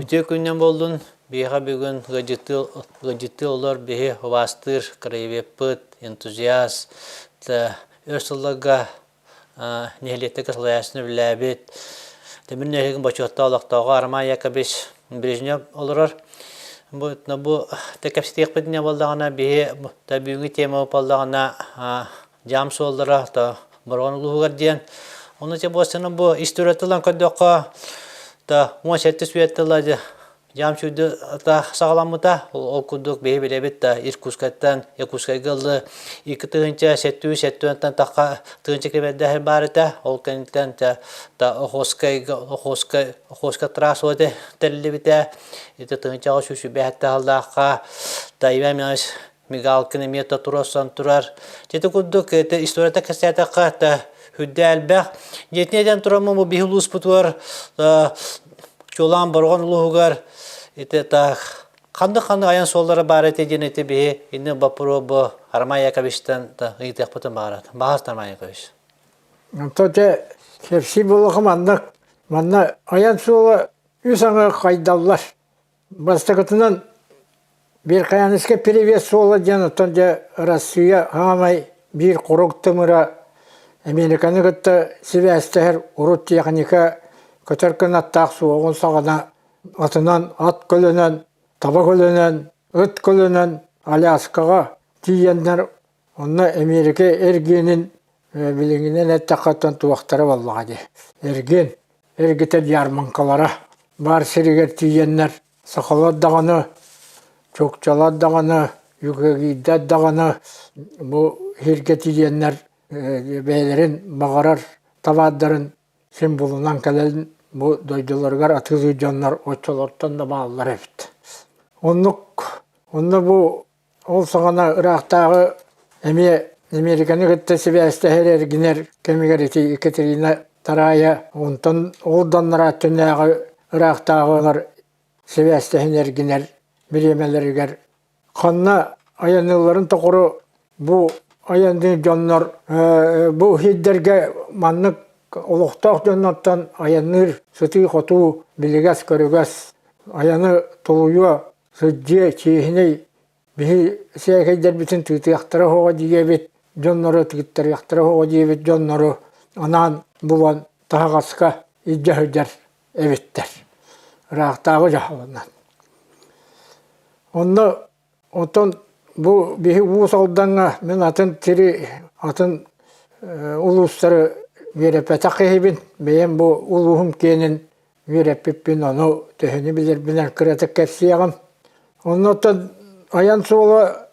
Үтүө күнүнэн буоллун! Биһиэхэ бүгүн ыалдьыттыы ыалдьыттыы олор биһи убаастыыр краеведпыт, энтузиаст, өр сылларга нэһилиэктэргэ салайааччыны үлэлээбит Тимир нэһилиэгин бочуоттаах олохтооҕо Роман Яковлевич Брежнев олорор. Бу бу кэпсэтиэхпит буоллаҕына биһи бүгүҥҥү тема буоллаҕына дьаам суоллара то Бороҕон улууһугар диэн. Ону те буостаны бу история тылан көрдөххө та 17 үйэ тыла дьаам сүүрдү саҕаламмыта. Ол курдук биһи билэбит да Иркутскайтан Якутскайга ылы 2007-тэн тахха тыһыынча километр баар этэ. Ол кэнниттэн та Охотскайга Охотскай Охотска трасса тэриллибитэ. Ити тыһыынчаҕа сүүс сыллаахха та Иван Иванович Мигалкин эмиэ да туруорсан турар. Ити курдук ити историята кэпсээтэххэ да үрдэ элбэх. Дьиэтин этэн тураммын бу биһи улууспутугар чуолаан Бороҕон улууһугар ити так ханнык-ханнык айан суоллара баар этэ диэн ити биһи инни боппуруо Роман Яковичтан ыйытыахпытын баҕарат. Баҕас Роман Якович. Онто дьэ кэпсии буолуохха маннык манна айан суола үс аҥы хайдаллар. Бастакытынан, Верхоянскай перевес суола диэн оттон дьэ Россия аамай биир курук тымыра Американы кытта сибээстэһэр урут техника көтөр кынаттаах суоҕун саҕана атынан ат көлөнөн, таба көлөнөн, ыт көлөнөн Аляскаҕа тиийэннэр онно Америка эргиэнин билиҥҥинэн эттэххэ оттон туохтара буоллаҕа дии. Эргиэн эргитэр дьаарбаҥкалара баар сиригэр тиийэннэр сахалар даҕаны, чукчалар даҕаны, юкагирдар даҕаны бу сиргэ тиийэннэр бэйэлэрин баҕарар табаардарын син булунан кэлэн бу дойдуларыгар атыылыыр дьоннор оччолортон да бааллар эбит. Оннук онно бу Ол саҕана ыраахтааҕы эмиэ Американы кытта сибээстэһэр эргинэр кэмигэр ити Екатерина Тараайа онтон ол доннорааччынааҕы ыраахтааҕылар сибээстэһэн эргинэр бириэмэлэригэр ханна айанныылларын тоҕору бу айанныыр дьоннор бу сирдэргэ маннык олохтоох дьоннортон айанныыр сытыы-хотуу билигэс-көрүгэс айаны тулуйуо Сылдьыа, чиэһинэй биһи сээкэйдэрбитин тыытыахтара оһоҕо диэбит дьоннору тыыттарыахтара оһоҕо диэбит дьоннору анаан булан таһаҕаска илдьэ сылдьар эбиттэр. Ыраахтааҕы дьаһалынан. Онно оттон бу биһи Уус Алдаҥҥа мин атын сири атын улуустары үөрэппэтэх киһибин. Бэйэм бу улууһум киэнин үөрэппиппин ону төһөнү билэрбинэн кыратык кэпсиэҕим. Оннуттан айан суола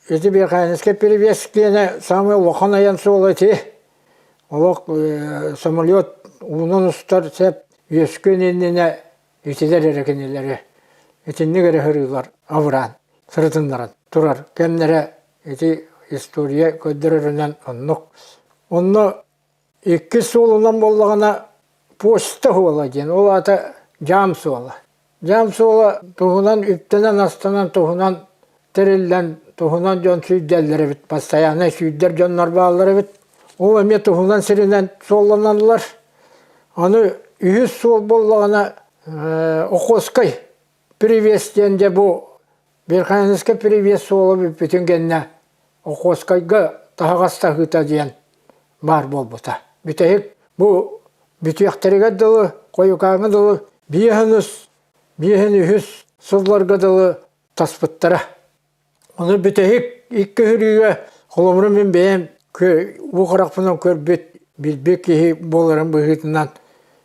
ити Верхоянскай перевес диэнэ саамай улахан айан суола ити. Олох самолет уунан устар сөп үөскүөн иннинэ итилэр эрэ кинилэри итинник эрэ сырыылар абыраан сырытыннаран турар кэмнэрэ ити история көрдөрөрүнэн оннук. Онно Иккис суолунан буоллаҕына почта суола диэн, ол аата дьаам суола. Дьаам суола туһунан үптэнэн-астанан туһунан тэриллэн туһунан дьон сүүрдэллэр эбит, постоянно сүүрдэр дьоннор бааллар эбит. Ол эмиэ туһунан сиринэн суолланаллар. Аны үһүс суол буоллаҕына Охотскай привес диэн дьэ бу Верхоянскай привес суола бүппүтүн кэннэ Охотскайга таһаҕас таһыыта диэн баар буолбута. Бүтэһик бу бүтүөхтэригэр дылы, хойукааҥҥа дылы биэһин үс, биэһин үһүс сылларга дылы таспыттара. Ону бүтэһик икки үһүрүүгэ холобура мин бэйэм уу харахпынан көрбүт, билбит киһи буоларым быһыытынан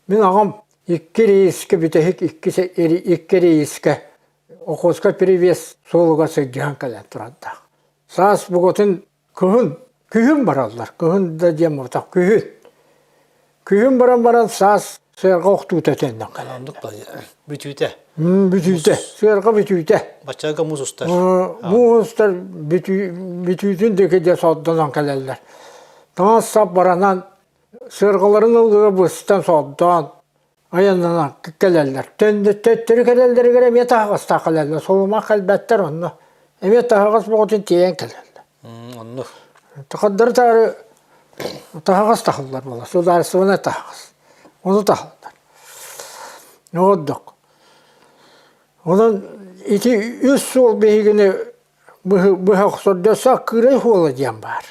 мин аҕам икки рейскэ бүтэһик икки рейскэ Охотскай перевес суолугар сылдьыһан кэлэн турардаах. Саас бугатын Кыһын, күһүн бараллар. Кыһын да диэн буолбатах, күһүн. Күһүн баран баран саас сыарҕа охтуута төннөн кэлэр. Оннук бүтүүтэ. Бүтүүтэ. Сыарҕа бүтүүтэ. Баччага муус устар. Муус устар бүтүүтүн диэки дьэ сордонон кэлэллэр. Таҥас-сап баранан сыарҕаларын ыллыга быстан сордоон айаннанан кэлэллэр. Төттөрү кэлэллэригэр эмиэ таһаҕастаах кэлэллэр. Солумах кэлбэттэр онно. Эмиэ таһаҕас бөҕөтүн тиэйэн кэлэллэр. Оннук. Хардары таары таһаҕас таһыллар буолар. Судаарыстыбаннай таһаҕас. Ону таһыллар. Ордук. Онон ити үс суол биһигини быһа охсордо саккырай суола диэн баар.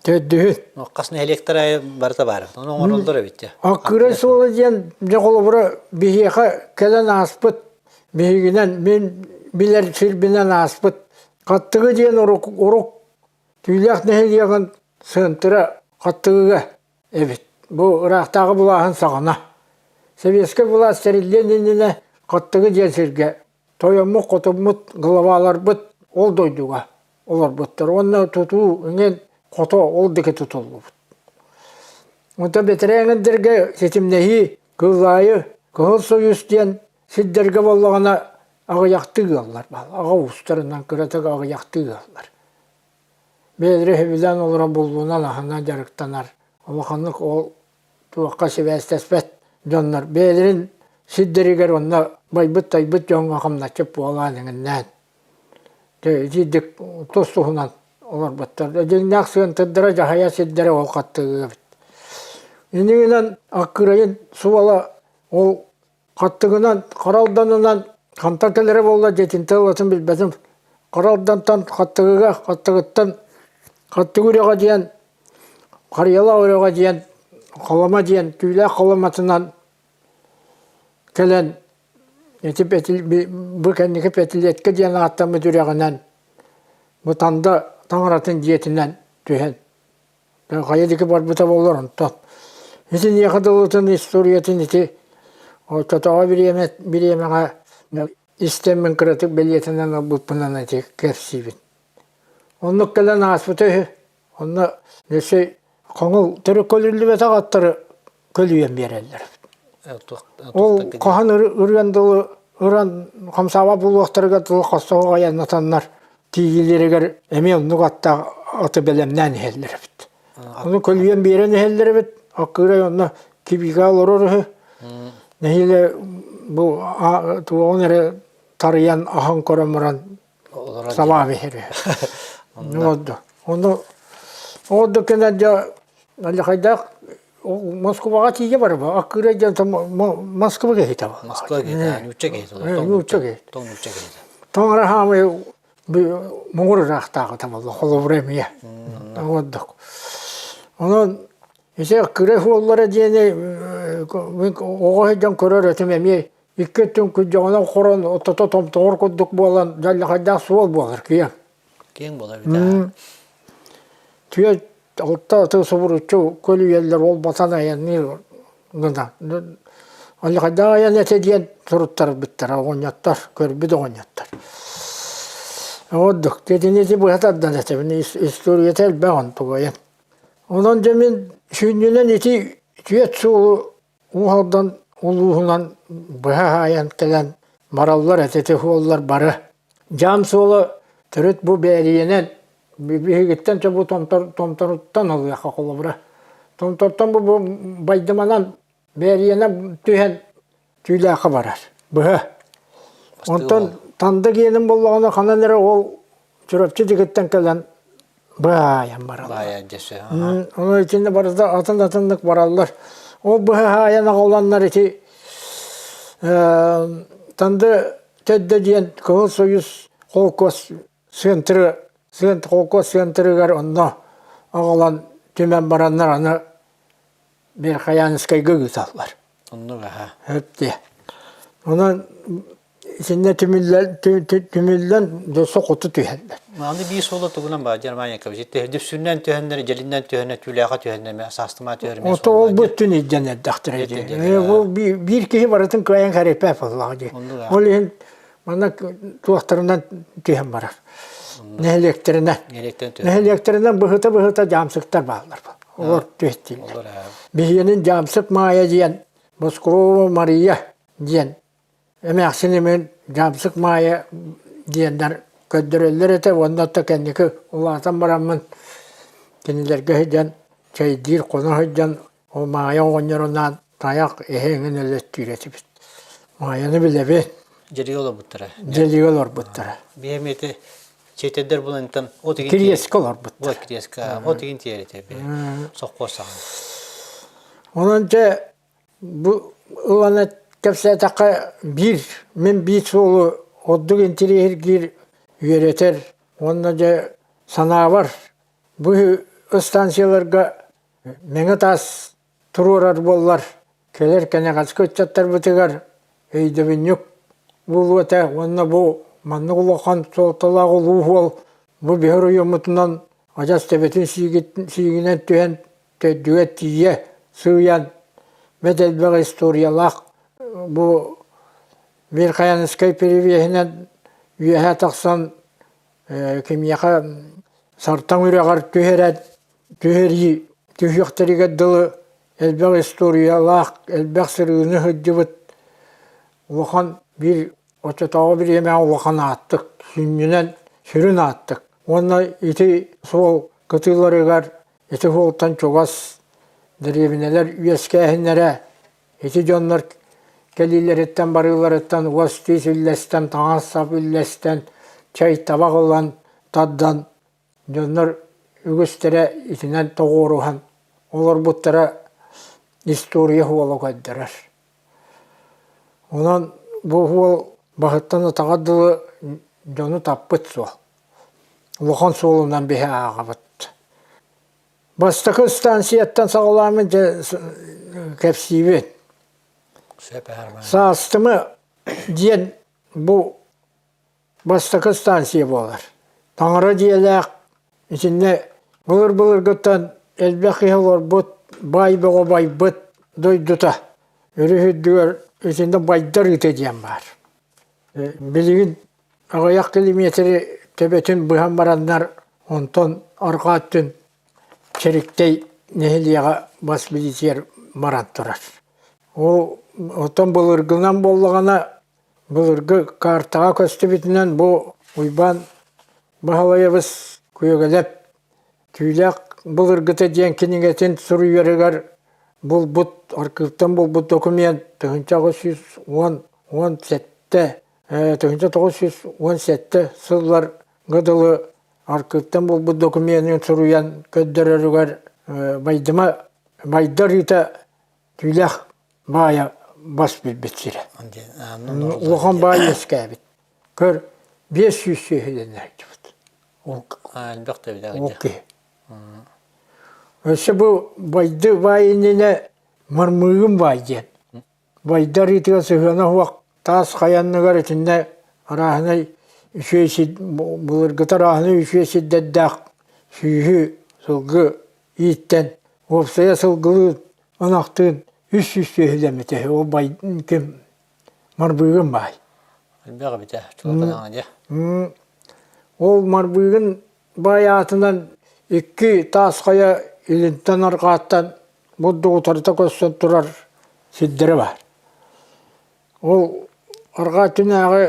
Төрдүһүн. Хас нэһилиэктэр аайы барыта баар. Ону оҥороллор эбит дьэ. Аккырай суола диэн дьэ холобура биһиэхэ кэлэн ааспыт биһигинэн мин билэр сирбинэн ааспыт Хаттыгы диэн урук урук Түүлээх нэһилиэгин сыантыра Хаттыгыга эбит. Бу ыраахтааҕы былааһын саҕана. Советскай былаас тэриллиэн иннинэ Хаттыгы диэн сиргэ тойоммут, хотуммут, главаларбыт ол дойдуга олорбуттар уонна тутуу иҥин хото ол диэки тутуллубут. Онтон бэтэрээн ситимнэһии Кыллаайы Кыһыл Союз диэн сирдэргэ буоллаҕына аҕыйахтыы ыаллар аҕа уустарынан кыратык аҕыйахтыы ыаллар. Бэйэлэрэ сөбүлээн олорон буллунан аһынан дьарыктанар улаханнык ол туохха сибээстэспэт дьоннор бэйэлэрин сирдэригэр онно байбыт-тайбыт дьоҥҥо хамначчыт буолаан эҥиннээн дьэ итирдик тус-туһунан олорбуттар. Дьиҥнээх сыантырдара дьаһайа сирдэрэ ол хаттыгы эбит. Иннигинэн аккырайын суола ол Хаттыгынан, Хара Алданынан хантан кэлэрэ буолла дьиэтинтэн ылатын билбэтим. Хара Алдантан Хаттыгыга, Хаттыгыттан Хаттыгы үрэҕэ диэн, Харыйалаах үрэҕэ диэн, Холомо диэн, Түүлээх Холоматынан кэлэн ити бу кэнники Пятилетка диэн ааттаммыт үрэҕинэн бу Танда таҥаратын дьиэтинэн түһэн Хайа диэки барбыта буоллар онтон. Итиниэхэ дылытын историятын ити оччотооҕу бириэмэ бириэмэҕэ истэммин кыратык бэлиэтэнэн ылбыппынан ити кэпсиибин. Оннук кэлэн ааспыта үһү. Онно өссө хоҥул төрүт көлүллүбэтэх аттары көлүйэн биэрэллэр. Ол хаһан ырыан дылы ыран хамсаабат буолуохтарыгар дылы хоссоҕо айаннатаннар тиийиилэригэр эмиэ оннук аттаах аты бэлэмнээн иһэллэр эбит. Ону көлүйэн биэрэн иһэллэр эбит. Аккыырай онно кибигэ олорор үһү. Нэһиилэ бу туоҕун эрэ тарыйан аһан көрөн баран салаам иһэр үһү. Ону ол кэнэ дьэ хайдах Москваҕа тиийэ барба аккыырай диэн Москва киһитэ Москва киһитэ нуучча киһитэ нуучча киһитэ тоҥ нуучча киһитэ тоҥ араһаамай муҥур ыраахтааҕыта буолла холобура эмиэ ордук онон ити аккыырай суоллара диэни оҕо сылдьан көрөр этим эмиэ икки өттүн күрдьэҕинэн хорон ортото томтоҕор курдук буолан дьаллахайдаах суол буолар киэҥ Киэҥ буолар эбит Түөрт алта аты субуруччу көлүйэллэр ол батан айанныыр гына. Аллахайдаах айан этэ диэн суруттарбыттара оҕонньоттор, көрбүт оҕонньоттор. Ордук итини быһа тардан этэбин историята элбэх онтугайын. Онон дьэ мин сүнньүнэн ити түөрт суолу Уус Алдан улууһунан быһа хаайан кэлэн бараллар этити суоллар бары. Дьаам суола төрүт бу Бээрийэнэн биһигиттэн чэ бу Томтор Томторуттан ылыахха холобура. Томтортон бу, бу Байдыманан Бээрийэнэн түһэн Түүлээххэ барар. Быһа. Онтон Танда гиэнин буллаҕына ханан эрэ ол Чурапчы дигиттэн кэлэн быһаайан бараллар. Баайан дьэсэ. Ону итиннэ барыта атын-атыннык бараллар. Ол быһаайан аҕаланнар ити Танды Төддө диэн Кыһыл Союз холкуос центры холкуос центрыгар онно аҕалан түмэн бараннар аны Верхоянскайга ыыталлар. Оннук аха. Өттө. Онон итиннэ түмүллэн түмүллэн дьосо хоту түһэллэр. Аны биир суола тугунан баар Германия кэбиситте. Дүпсүннэн түһэннэр, дьэлиннэн түһэннэр, түүлээхэ түһэннэр, саастымаа түһэр Ото ол бу өттүн илдьэн эрдэхтэрэ дии. Бу биир киһи барытын кыайан кэрэппэт буоллаҕа дии. Ол иһин манна туохтарынан түһэн барар. Нэһилиэктэринэн. Нэһилиэктэринэн быһыта-быһыта дьаамсыктар бааллар. Олор түһэттииллэр. Биһиэнин дьаамсык Маайа диэн Боскурова Мария диэн эмээхсин имин дьаамсык Маайа диэннэр көрдөрөллөр этэ уонна оттон кэнники улаатан бараммын кинилэргэ сылдьан чэйдиир хоно сылдьан ол Маайа оҕонньорунаан тайах эһэ эҥин өлөттүүр этибит. Маайаны билэбин. Дьэлигэ олорбуттара. Дьэлигэ олорбуттара. Биһиэм ити Чиэтэрдэр булантан от игин Кириэскэ олорбуттар. Вот кириэскэ от игин тиэр этэ соххуос саҕана. Онон дьэ бу ылан. кэпсээтэххэ биир мин биир суолу ордук интириэһиргиир үөрэтэр уонна дьэ санаабар бу станцияларга мэҥэ таас туруорар буоллар кэлэр кэнэҕэски ыччаттарбытыгар өйдөбүнньүк буолуо этэ уонна бу маннык улахан суолталаах улуу уол бу биһи оройуоммутунан адьас төбөтүн сиигинэн түһэн төрдүгэр тиийэ сыыйан бэрт элбэх историялаах бу Верхоянскай перевеһинэн үөһэ тахсан кимиэхэ Сартаҥ үрэҕэр түһэрэн түһэрии түһүөхтэригэр дылы элбэх историялаах, элбэх сырыыны сылдьыбыт улахан биир оччотооҕу бириэмэҕэ улахан ааттык, сүнньүнэн сүрүн ааттык. Уонна ити суол кытыыларыгар ити суолтан чугас дэриэбинэлэр үөскээһиннэрэ ити дьоннор кэлиилэриттэн барыыларыттан уос-тиис үллэстэн, таҥас-сап үллэстэн, чэй табах ылан тардан Дьоннор үгүстэрэ итинэн тоҕуоруһан олорбуттара история суола көрдөрөр. Онон бу суол баһыттан атаҕар дылы дьону таппыт суол. Улахан суолунан биһи ааҕабыт. Бастакы станцияттан саҕалааммын дьэ кэпсиибин. Саастымы диэн бу Бастакы станция буолар. Таҥара дьиэлээх итиннэ былыр-былыргыттан элбэх киһи олорбут, баай бөҕө байбыт дойдута. Өрүс үрдүгэр итиннэ Байдар ыыта диэн баар. Билигин аҕыйах километры төбөтүн быһан бараннар, онтон арҕаа өттүн Чэриктэй нэһилиэгэ бас билиитигэр баран турар. Ол оттон былыргынан буоллаҕына Былыргы картаҕа көстүбүтүнэн бу Уйбаан Баһылайабыс Күөгэлэп Түүлээх былыргыта диэн кинигэтин суруйарыгар булбут, архыыптан булбут документ 1910 17 1917 сылларга дылы архыыптан булбут докуменын суруйан көрдөрөрүгэр Байдыма Байдарыыта Түүлээх баайа бас билбит сирэ. Улахан баай үөскээбит. Көр, 500 сүөһүлэнэ сылдьыбыт. Элбэх да Ол киһи. Өссө бу байды баай иннинэ Мармыыгын баай диэн. Байдар ыытыгар сыһыана суох таас хайанныгар итиннэ арааһынай үчүгэй сир былыргыта арааһынай үчүгэй сирдэрдээх сүүһү сылгы ииттэн уопсайа сылгылыы ынахтыын 300 сүөһүлэммитэ ол бай ким Марбыыгын баай. Элбэх эбитэ чуолканаҕа дьэ. Ол Марбыыгын баай аатынан икки таас хайа илинтэн арҕааттан бурдук утарыта көстөн турар сирдэрэ баар. Ол арҕаа өттүнээҕи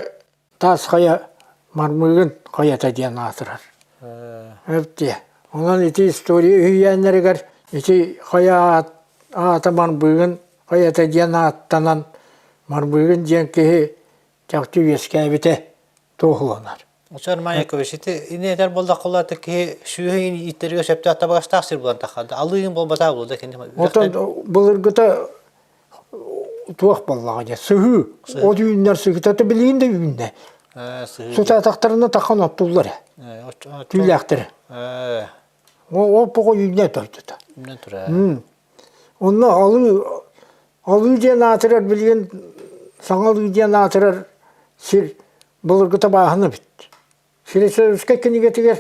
Таас хайа Мармыгын хайата диэн аатырар. Эптиэ. Онон ити история үһүйээннэригэр ити хайа аата Марбыгын хайата диэн ааттанан Марбыгын диэн киһи чахчы үөскээбитэ туоһуланар. Очар Яковлевич, ити ини этэр буоллаххына киһи сүүһэ ииттеригэ сөптөөх табыгастаах сир булан таххада. Алыын буолбатаа буолда кини. Оттон былыргыта туох буоллаҕа дьэ сыһыы от үүннэр сыһыта билигин да үүннэ сутаатахтарына тахан оттуллар түүлээхтэрэ ол поҕо үүннэ тойдута онно алыы алыы диэн аатырар билигин саҥа алыы диэн аатырар сир былыргыта бааһына эбит Философскай кинигэтигэр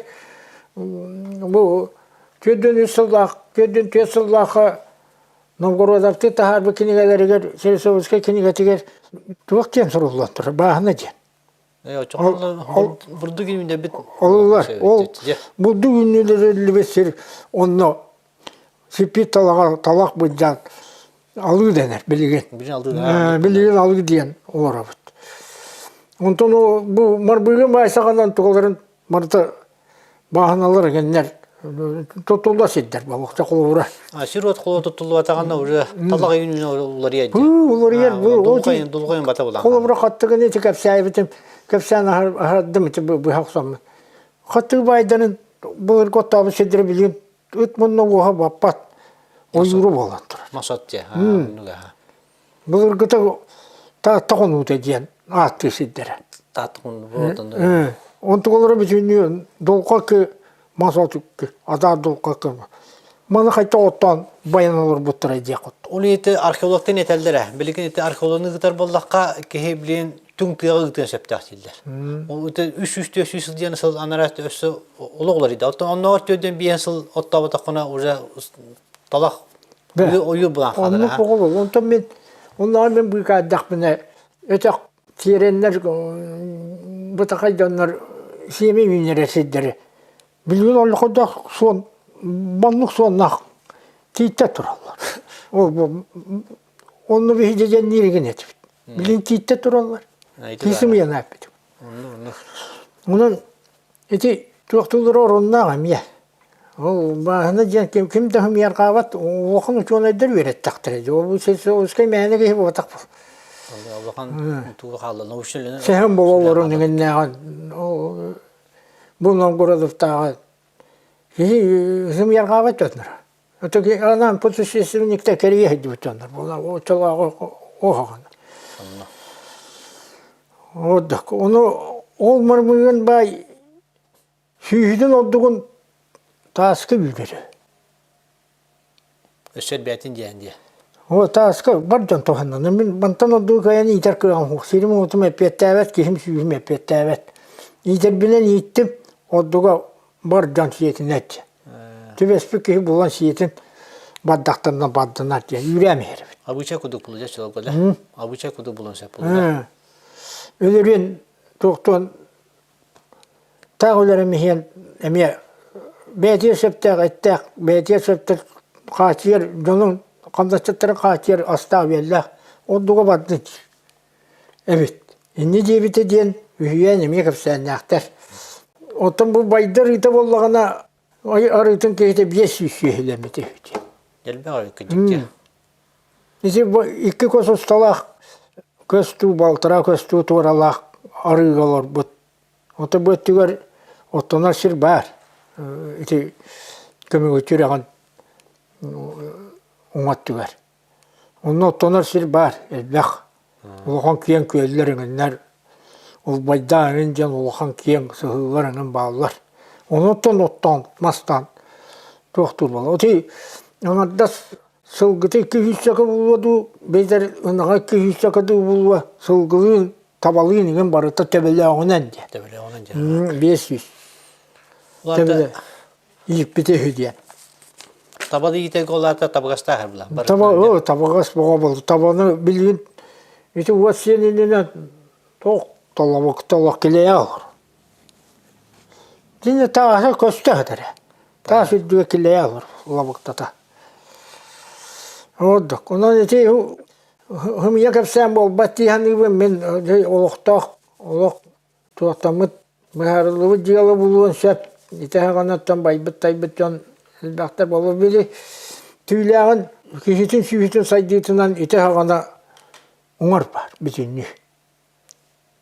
бу 43 сыллаах 44 сыллаахха Новгородовтыы таһаарбыт кинигэлэригэр философскай кинигэтигэр туох диэн суруллан турар бааһына диэн. Бурдук үүннэрбит Олулар ол бурдук үүннэриллибит сир онно сиппит талаҕа талах быдьаан алыы дэнэр билигин. Билигин алыы диэн олоробут. Онтон бу Марбыгын баай саҕанан тугаларын барыта бааһыналар гэннэр тутулла сирдэр балыкта холобура. Сир от холо туттуллубатаҕына уже талах үүнүүнү уларыйар. Уларыйар бу дулҕайын бата булан. Холобура хаттыгын ити кэпсээбитим кэпсээн аһардым ити быһа охсоммун. Хаттыгы баайдарын былыргы оттообут сирдэрэ билигин ыт мунна уоһа баппат ойууру буолан турар. Мосот дьэ. Былыргыта Таатта хонуута диэн ааттыы сирдэрэ. Таатта хонуу Онтугалара бүтүннүү долка мас от адаар долка Маны хайта оттоон байан олорбуттара диэх Ол ити археологтан этэллэрэ. Билигин ити археологны ыытар буоллахха киһи билин түҥ тыаҕа ыытыан сөптөөх дииллэр. Ол ити 300-400 сыл диэн сыл анараа өссө олох уларыйда. Оттон оннооҕор төрдөн биэс сыл оттооботоххуна уже талах ойуур булан хаалар. Оннук оҕолор. Онтон мин оннооҕор мин быыкаайдахпына өтөх тиэрэннэр бытахай дьоннор сиэмэ үүннэрэр сирдэри Билигин олоходох суон маннык суоннаах тииттэ тураллар. Ол онно биһи дьэдьэннииригин этибит. Билигин тииттэ тураллар. Киисим эппитим. Онон ити туохтуулар оруннаах эмиэ. Ол бааһына диэн ким, ким да хымыйарҕаабат улахан учуонайдар үөрэттэхтэрэ. Ол ускай мээнэ киһи буолбатах. Улахан туу хаалла. Научный Сэһэн бололорун иҥиннээҕин Бу Новгородовтааҕы киһи сымыйарҕаабат дьоннор. Анаан путешественниктэр кэрийэ сылдьыбыт дьоннор буолар. Оччолооҕу оһоҕон. Вот ону ол мармыгын баай сүүһүтүн ордугун тааска үүрэрэ. Өссө элбээтин диэн диэ. О, тааска бар дьон туһанна. Мин мантан ордук кыайан иитэр кыаҕым суох. Сирим уотум эппиэттээбэт, киһим сүүһүм эппиэттээбэт. Иитэрбинэн ииттим, ордуга бар дьон сиэтинэ диэн. Түбэспит киһи булан сиэтин бардахтарына бардынар диэн үүрээн иһэрэбит. Абычай кудук булуйа чолго да. Абычай кудук булан сөп булуйа. Өлөрүөн туохтуон Таах үлэрим иһин эмиэ бэйэтигэр сөптөөх эттээх, бэйэтигэр сөптөөх хааччыйар дьонун хамначчыттарын хааччыйар астаах-үөллээх ордуга бардын эбит. Инньэ диэбитэ диэн үһүйээн эмиэ кэпсээннээхтэр. Оттон бу байдар ыыта буоллаҕына арыытын киһитэ 500 сүөһүлэммит үһү диэн. Элбэх эбит кырдьык Ити бу икки көс усталаах көстүү балтараа көстүү туоралаах арыыга олорбут. Ото бу өттүгэр оттонор сир баар. Ити көмүгүччү үрэҕин уҥа өттүгэр. Онно оттонор сир баар элбэх. Улахан киэҥ күөллэр эҥиннэр, Улбайдаан эҥин диэн улахан киэҥ сыһыылар эҥин бааллар. Онуттан оттоон, мастаан туохтуур буолар. Ити аҥардас сылгыта 200 булуо дуу, бэйдэр ынаҕа 200 дуу булуо, сылгылыын, табалыын иҥин барыта төбөлөөҕүнэн диэн. Төбөлөөҕүнэн диэн. 500. Төбөлө ииппитэ үһү диэн. Таба да иитэргэ ол аата табыгастаах була. Таба, табыгас боҕо буолду. Табаны билигин ити уот сиэн иннинэ туох толобук толох килэйэ олор. Динэ тааһа көстө этэрэ. Таас үрдүгэ килэйэ олор лабыктата. Ордук. Онон ити хымыйа кэпсээн буолбат дии саныыбын мин олохтоох олох Туохтаммыт быһаарыллыбыт дьыала булуон сөп. Ити аҕанаттан байбыт-тайбыт дьон элбэхтэр буолуо. Били түүлээҕин киһитин сүүһүтүн сайдыытынан ити аҕана уҥар баар бүтүннүү.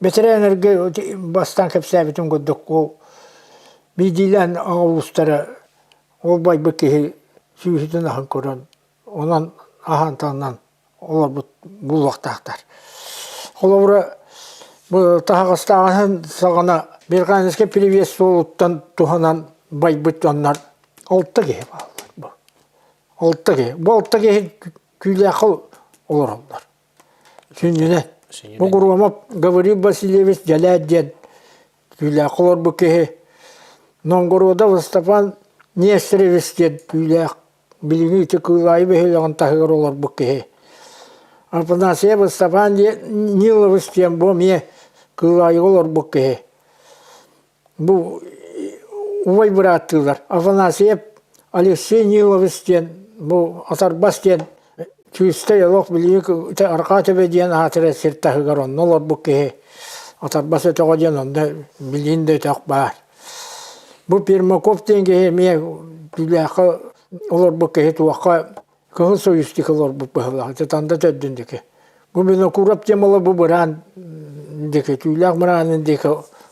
Бэтэрээннэргэ бастаан кэпсээбитим курдук ол биирдиилээн аҕа уустара ол байбыт киһи сүүһүтүн аһын көрөн онон аһаан таҥнан олорбут булуохтаахтар. Холобура, бу таһаҕастааҕын саҕана Бирганскай привес суолуттан туһанан байбыт дьоннор алта киһи бааллар. Бу. Алта киһи. Бу алта киһи күүлээххэ олороллор. Сүнньүнэн. Бу Громов Гаврил Васильевич Дьэлээт диэн күүлээххэ олорбут киһи Новгородов Степан Нестерович диэн күүлээх Билиҥҥи ити Кыылаайы бөһүөлэгин таһыгар олорбут киһи. Афанасьев Ыстапаан Нилович диэн бу эмиэ Кыылаайыга олорбут киһи. Бу убай бырааттыылар. Афанасьев Алексей Нилович диэн бу Атарбас диэн Чүүстэй олох билиҥҥи Арҕаа Төбө диэн аатырар сир таһыгар онно олорбут киһи. Атарбас өтөҕө диэн онно билигин да өтөх баар. Бу Пермаков диэн киһи эмиэ Түүлээххэ олорбут киһи туохха Кыһыл Союз диэки олорбут быһыылаах, Танда төрдүн диэки. Бу Винокуров диэн буолар бу быраан диэки, Түүлээх мыраанын диэки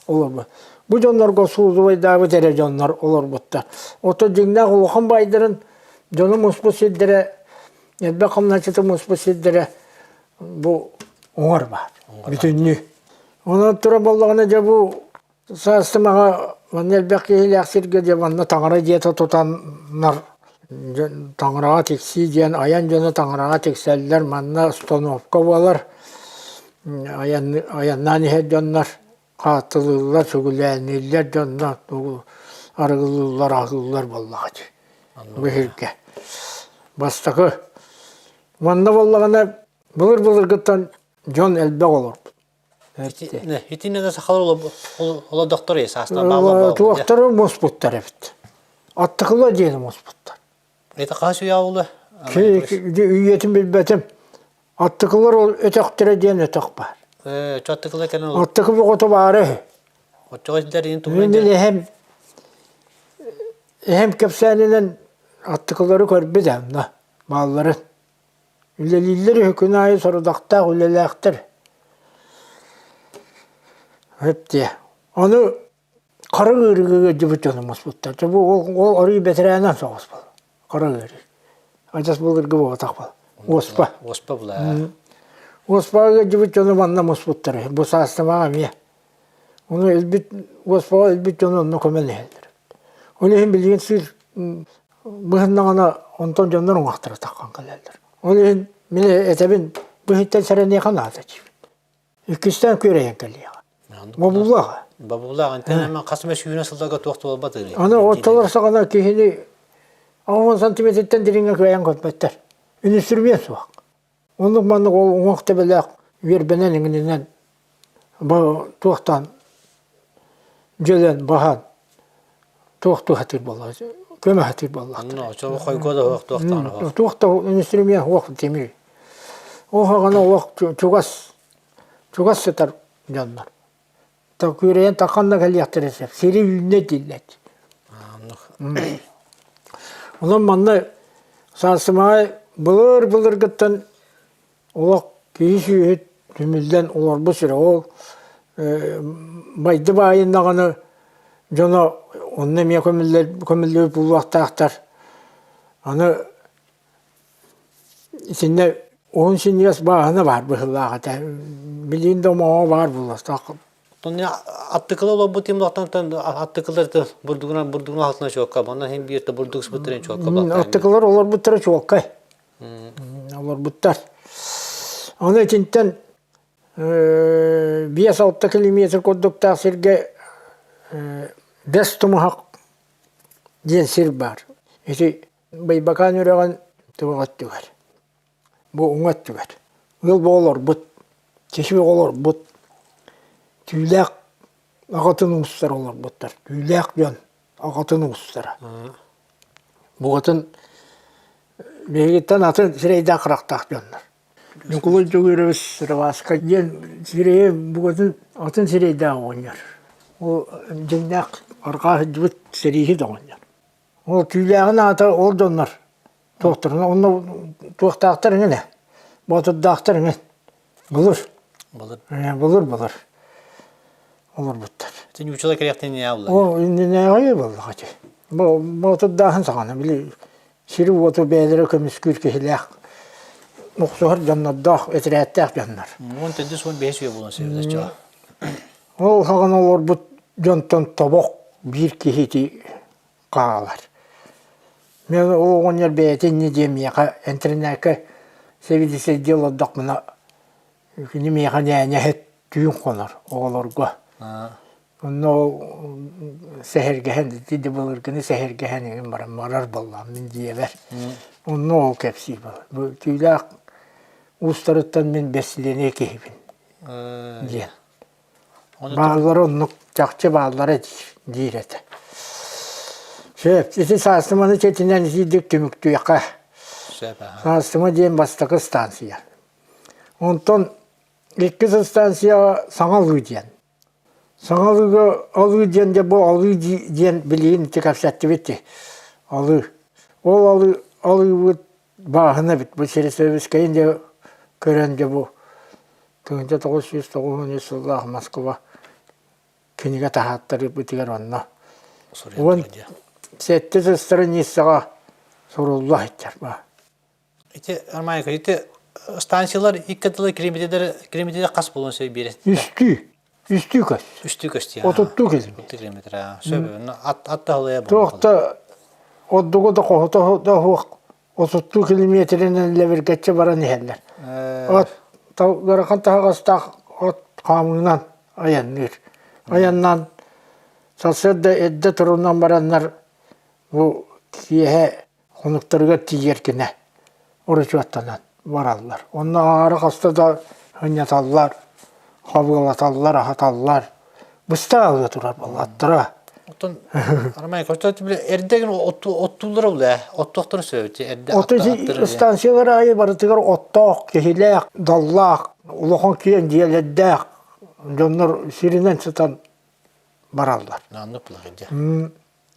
олорбут. Бу дьоннорго суузубайдаабыт эрэ дьоннор олорбуттар. Оттон дьиҥнээх улахан баайдарын дьону муспут сирдэрэ, элбэх хамначчыты муспут сирдэрэ бу Уҥар баар. Бүтүннүү. Онон тура буоллаҕына дьэ бу Саастымаҕа манна элбэх киһилээх сиргэ дьэ манна таҥара дьиэтэ тутаннар таҥараҕа тиксии диэн айан дьоно таҥараҕа тиксэллэр манна остановка буолар айаннаан иһэр дьоннор хааттылыыллар сүгүлээннииллэр дьонно арыгылыыллар аһыыллар буоллаҕа дии бу сиргэ бастакы манна буоллаҕына былыр былыргыттан дьон элбэх олорбут Итиннэ да сахалар олордохтор саастан бааллар Туохтары муспуттар эбит. Аттыкыла диэни муспуттар. Это хаһыс үйэ буолла? Үйэтин билбэтим. Аттыкылар ол өтөхтөрө диэн өтөх баар. Аттыкыла кэлэн Аттыкы боҕото баара үһү. Оччоҕо силэр иин туһунан Мин эһэм эһэм кэпсээнинэн аттыкылары көрбүт онно баалларын. Үлэлииллэр үһү күн аайы сорудахтаах үлэлээхтэр. Өп диэ. Ону хара ыарыыга ыалдьыбыт дьону муспуттар. Дьэ бу ол, ол арыый бэтэрээнэн соҕус буол. Хара ыарыы. Адьас былыргы буолбатах буол. Уоспа. Уоспа була. Уоспаҕа ыалдьыбыт дьону манна муспуттар үһү. Бу саастамаҕа эмиэ. Ону өлбүт уоспаҕа өлбүт дьону онно көмөн иһэллэр. Ол иһин билигин сыыр быһыннаҕына онтон дьоннор уҥахтара таххан кэлэллэр. Ол иһин мин этэбин бу иһиттэн сэрэниэхэ наада диибин. Иккистээн күөрэйэн кэлиэҕэ. Бобуллаах. Бобуллаах. Антен эмэ хас эмэ сүүнэ сылларга туох да буолбат ырыы. Аны оччолор саҕана киһини 10 сантиметртэн дириҥҥэ кыайан көрбөттөр. Инструмент суох. Оннук маннык ол уҥуох төбөлөөх үөрбэнэн иҥининэн туохтаан дьөлөн баһан туох туһатыыр буолла көмө сатыыр буоллахтар. Хойго да суох туохтаан суох. Туох да инструмент суох тимир. Ол хаҕана олох чугас чугас сытар дьоннор. Күөрэйэн таххан да кэлиэхтэрэ сөп. Сири үүннэ дииллэр. Онон манна Саасымаҕай былыр-былыргыттан олох киһи-сүөһү түмүллэн олорбут сирэ. Ол байды баайын даҕаны дьоно онно эмиэ көмүллүбүт буолуохтаахтар. Аны Итиннэ уһун синньигэс бааһына баар быһыылаах этэ. Билигин да омоҕо баар буолуохтаах. Оттон аттыкылы олорбут тимлохтан аттыкылар бурдугунан бурдугунан алтына чуокка онно иһин биир да бурдук сыпыттарын чуокка Аттыкылар олорбуттара чуолкай. Олорбуттар. Аны итинтэн 5-6 километр курдуктаах сиргэ Бэс Тумуһах диэн сир баар. Ити Байбакаан үрэҕин туох өттүгэр, бу уҥа өттүгэр ыал бөҕө олорбут, киһи бөҕө олорбут, түүлээх аҕатын уустара олорбуттар, түүлээх дьон аҕатын уустара. Бугатын биһигиттэн атын сирэйдээх-харахтаах дьоннор. Ньукулай Дьөгүөрэбис Сыроваска диэн сирэйэ букатын атын сирэйдээх оҕонньор. Ол дьиҥнээх арҕаа сылдьыбыт сэрииһит оҕонньор. Ол түүлээҕин аата ол дьоннор туохтарына онно туохтаахтар эҥин ээ боотурдаахтар эҥин былыр Былыр. Былыр былыр олорбуттар. Ити ньуучала кэлиэхтэн иннинээҕи Ол иннинээҕи буоллаҕа ити. Бу боотурдааһын саҕана били сири-уоту бэйэлэрэ көмүскүүр киһилээх охсуһар дьоннордоох этэрээттээх дьоннор. 14-15 үйэ буолан сөбүлэччэ. Ол саҕана олорбут дьонтон тобох биир киһи ити хаалар. Мен ол оҕонньор бэйэтэ инньэ диэн миэхэ интэринээккэ сэбиэдиссэйдии олордохпуна кини миэхэ ньээньэһит түүн хонор оҕолорго. Онно ол сэһэргэһэн ити да былыргыны сэһэргэһэн эҥин баран барар буоллаҕым мин дьиэбэр. Онно ол кэпсиир буолар. Бу түүлээх уустарыттан мин бэсилиэнэй киһибин диэн. Бааллара оннук чахчы бааллара диир этэ. Сөп, ити Саастыманы чэтинэн итиирдик түмүктүөххэ. Сөп, аха. Саастыма диэн бастакы станция. Онтон иккис станцияҕа Саҥа Алыы диэн. Саҥа Алыыга Алыы диэн дьэ бу Алыы диэн билигин ити кэпсэттибит дии. Алыы. Ол Алыы Алыыбыт бааһына эбит. Бу Сирисэбискэйин дьэ көрөн дьэ бу 1993 сыллаах Москва кинигэ таһааттарыыбытыгар онно 17 страницаҕа сурулла сылдьар баа. Ити Армайка, ити станциялар икки тылы километрдер километрде хас буолуон сөп биэрэ? Үстүү. Үстүү көс. Үстүү көс дии. Отуттуу километр. 30 километр. Сөп. Ат ат таһылая Туох да ордугу да хоһута да суох отуттуу километринэн лэбиргэччи баран иһэллэр. От ыарахан таһаҕастаах от хаамыынан айанныыр. Айаннаан сарсыарда эрдэ турунан бараннар бу киэһэ хонуктарыгар тиийэр гинэ оручуоттанан бараллар. Онно аҥаара хаста да сынньаталлар, хабыалаталлар, аһаталлар. Быста аҕыа турар буоллаттара. Оттон Армай эрдэ оттууллара улэ оттуохтара сөбүт эрдэ Оту станциялар аайы барытыгар оттоох, киһилээх, даллаах, улахан киэҥ дьиэлэрдээх дьоннор сиринэн сытан бараллар. Нааннык булар дьэ.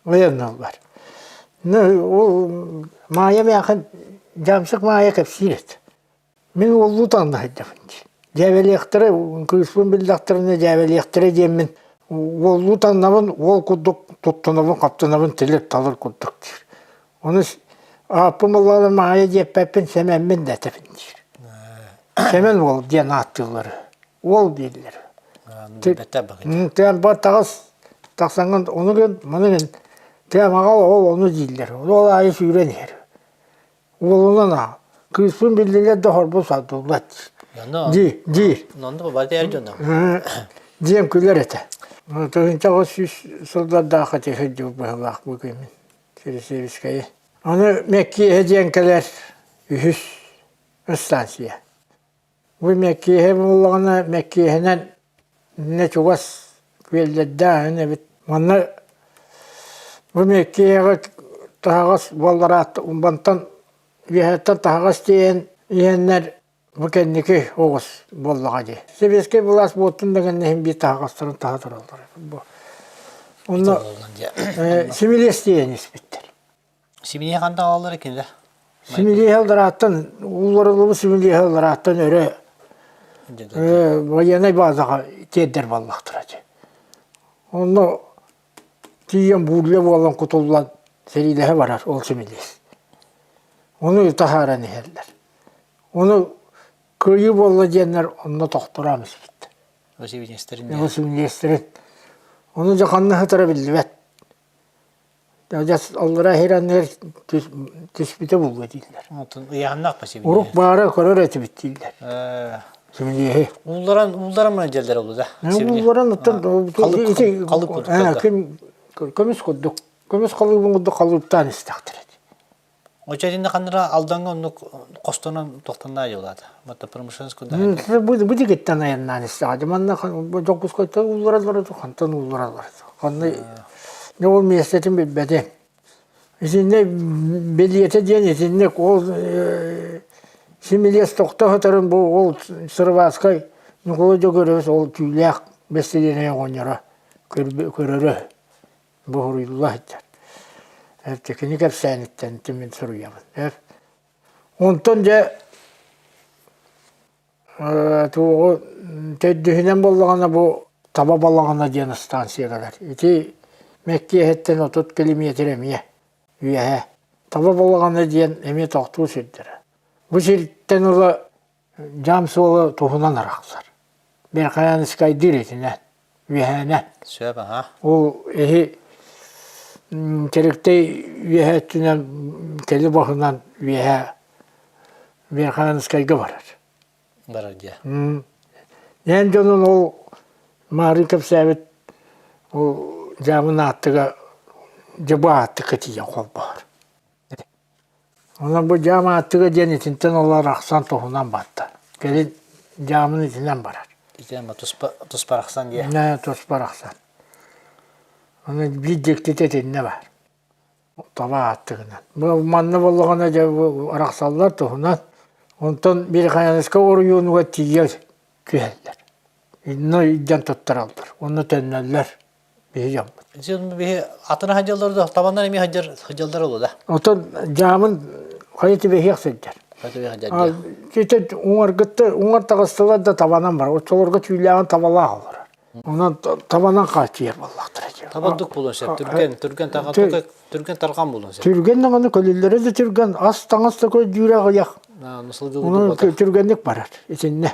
Айанналлар. Ол Маайа мээхин дьаамсык Маайа кэпсиир этэ. Мин уоллуу таҥна сылдьабын дии. Дьээбэлиэхтэрэ, кыыспын биллэхтэринэ дьээбэлиэхтэрэ диэммин уоллуу таҥнабын, уол курдук туттунабын, хаптынабын, тилир-талыр курдук диир. Ону ааппын буоллаҕына Маайа диэппэппин, Сэмэммин да этэбин диир. Сэмэн уол диэн ааттыыллар. Уол дииллэр. Тыан бар таҕыс тахсаҥҥын ону гын, маны гын. Тыам аҕал ол ону дииллэр. Ол аайы сүүрэн иһэр. Уолунан аа. Кыыспын биллилэр да хорбун сардыллат. Дии, диир. Онно бабаты эр дьоно. Диэн күлэр этэ. 1900 сыллардаахха сылдьыбыт быһыылаах бу күммүн. Сирисевскэйи. Аны Мэккиэһэ диэн кэлэр үһүс станция. Бу Мэккиэһэ буоллаҕына Мэккиэһэнэн иннэ чугас күөллэрдээх эбит. Манна бу Мэккиэһэҕэ таһаҕас буоллараат Умбантан үөһэттэн таһаҕас тиэйэн иһэннэр бу кэнники оҕус буоллаҕа дии. Сэбиэскэй былаас буолтун да кэннэ иһин биир таһаҕастарын таһа тураллар. Бу. Онно симилиэс тиэйэн испиттэр. Симилиэһи хантан аҕаллар кинилэр? Симилиэһи алларааттан, уулларыллыбыт симилиэһи алларааттан өрө военнай базаҕа тиэрдэр буоллахтара дии. Онно тиийэн буулльа буолан кутуллан сэриилэһэ барар ол симилиэс. Ону таһааран иһэллэр. Ону кыайыы буолла диэннэр онно тохтороон испиттэр. Симилиэстэрин. Симилиэстэрин. Ону дьэ ханна сытара биллибэт. Адьас аллараа иһэр анныгар түспүтэ буолуо дииллэр. Онтон ыйааннаах па сибилиэһи. Урук баара көрөр этибит дииллэр. Сибилиэһи. Уулларан уулларан мына дьэллэр олу да. Уулларан оттон ити халык курдук. Көмүс курдук. Көмүс халыыбын курдук халыыптаан истэхтэрэ. Очо итиннэ ханныра Алдаҥҥа оннук хостонон тохтоннаа дьылаата. Матта промышленность курдук. Бу бу дигиттэн айаннаан истэҕэ. Манна Дьокуускайтан ууллараллар хантан ууллараллар. Ханна ол миэстэтин билбэтим. Итиннэ билиэтэ диэн итинник ол симилиэс тохто сытарын бу ол Сырыбааскай Ньукулай Дьөгүөрөбүс ол түүлээх бэстилиэнэй оҕонньоро көрөрө. Буһуруйулла сылдьар. Кини кэпсээниттэн мин суруйабын. Онтон дьэ туоҕу төрдүһүнэн буоллаҕына бу Таба балаҕана диэн станция кэлэр. Ити Мэккиэһэттэн 30 километр эмиэ үөһэ. Таба балаҕана диэн эмиэ тохтуу сирдэрэ. Бу сиртэн ыла дьаам суола туһунан арахсар. Верхоянскайдыыр итинэн. Үөһээнэ. Сөп, аха. Ол эһи Теректэй үөһэ өттүнэн кэли баһынан үөһэ Верхоянскайга барар. Барар дьэ. Эн дьонун ол Маарын кэпсээбит ол дьаамын ааттыга дьэ бу ааттыкка тиийэн холбоһор. Онон бу дьаам ааттыга диэн итинтэн олор арахсан туһунан барда. Кэлин дьаамын итинэн барар. Итинэн туспа туспа арахсан диэ. Нэ туспа арахсан. Аны биир дьиктитэ итиннэ баар. Таба ааттыгынан. Бу манна буоллаҕына дьэ бу арахсаллар туһунан. Онтон Верхоянскай оройуонугар тиийэ түһэллэр. Инно илдьэн туттараллар. Онно төннөллөр. Биһи дьоммут. Биһи атын сылдьаллар да табаннар эмиэ сылдьар сылдьаллар олу да. Отон дьаамын хайа түбэһиэх сылдьар. Ити уҥаргытта уҥар таҕыстылар да табанан бар. Оччолорго түүлээҕин табалаах олорор. Онон табанан хааччыйар буоллахтара. Табардык буолуон сөп. Түргэн, түргэн түргэн тарҕан буолуон сөп. Түргэн даҕаны көлүллэрэ да түргэн, ас таҥас да көрдүүрэ аҕыйах. Онон түргэнник барар итиннэ.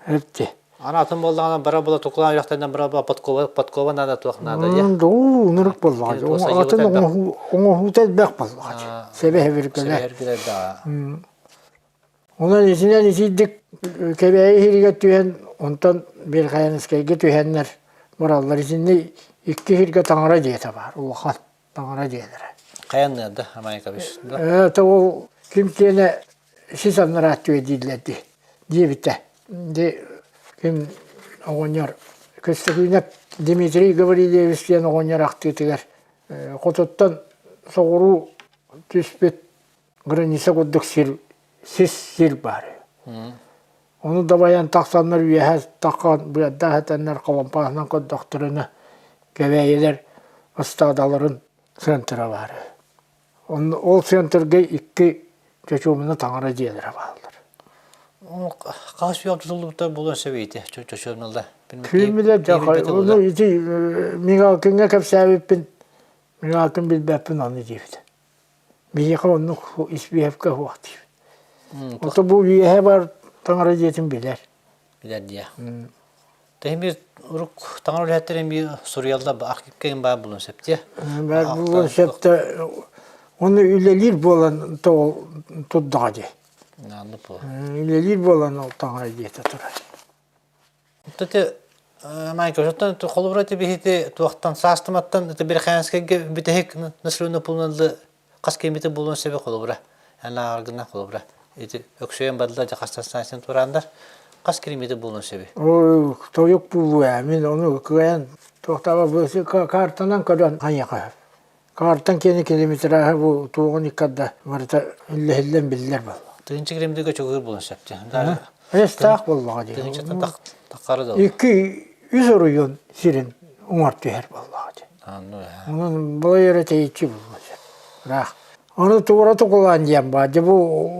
Эрти. Ана атын буоллаҕына бара була тукулаан үрэхтэринэн бара була подкова подкова наада туох наада дии. Дуу ынырык буоллаҕа. Атын оҥоһуута элбэх буоллаҕа. Сэбэһэбиргэлэр. Сэбэһэргэлэр да. Онон итинэн итийдик Кэбээйи иһиригэр түһэн, онтон Верхоянскайга түһэннэр бараллар. Итиннэ икки иһиргэ таҥара дьиэтэ баар, улахан таҥара дьиэлэрэ. Хайанныыр да, Амайкович? Это ол ким киэнэ сис аннараат түө дииллэр дии, диэбитэ. Ди ким оҕонньор Көстөкүүнэп Дмитрий Гаврильевич диэн оҕонньор ахтыытыгар хотуттан соҕуруу түспүт граница курдук сир сис сир баар. Ону дабайан тахсаннар үөһэ таххан быардаах этэннэр холомпааһынан көрдөхтөрүнэ Кэбээйилэр ыстаадаларын центра баар. Ол центргэ икки чочуобуна таҥара дьиэлэрэ бааллар. Хас үйэ тутуллубуттар буолуон сөп ити чочуобуналар. Күүмүлэр ону ити Мигалкиҥҥа кэпсээбиппин Мигалкин билбэппин ону диэбит. Биһиэхэ оннук испииһэккэ суох диибит. Ото бу үөһэ бар таҥара дьиэтин билэр. Билэр диэ. Тэһин биир урук таҥара үлэһиттэрин биир суруйаллар архивка баар буолуон сөп диэ. Баар буолуон сөп да оны үлэлиир буолан турдаҕа дии. Үлэлиир буолан ол таҥара дьиэтэ турар. Ити Майка, оттон холобура ити биһити туохтан саастыматтан ити Верхоянскайга бүтэһик населенный пунктны хас километр буолуон сөбө холобура. Эн холобура. Ити өксөйөн бардылар дьэ хастан станцияны тураандар хас километр буолуон сөбүй? Ой, тойук буолуо ээ. Мин ону кыайан туохтаба картанан көрөн хайыаха. Картан киэни километраһы бу туоҕун иккарда барыта үллэһиллэн биллэр буолла. Тыһыынча километрга чугуһур буолуон сөп дии. Эстаах буоллаҕа дии. Тыһыынчаттан таххары да. Икки үс оройуон сирин уҥар түһэр буоллаҕа дии. Онон балай эрэ тэйиччи буолуон сөп. Ыраах. Аны туора Тукулаан диэн баар. Дьэ бу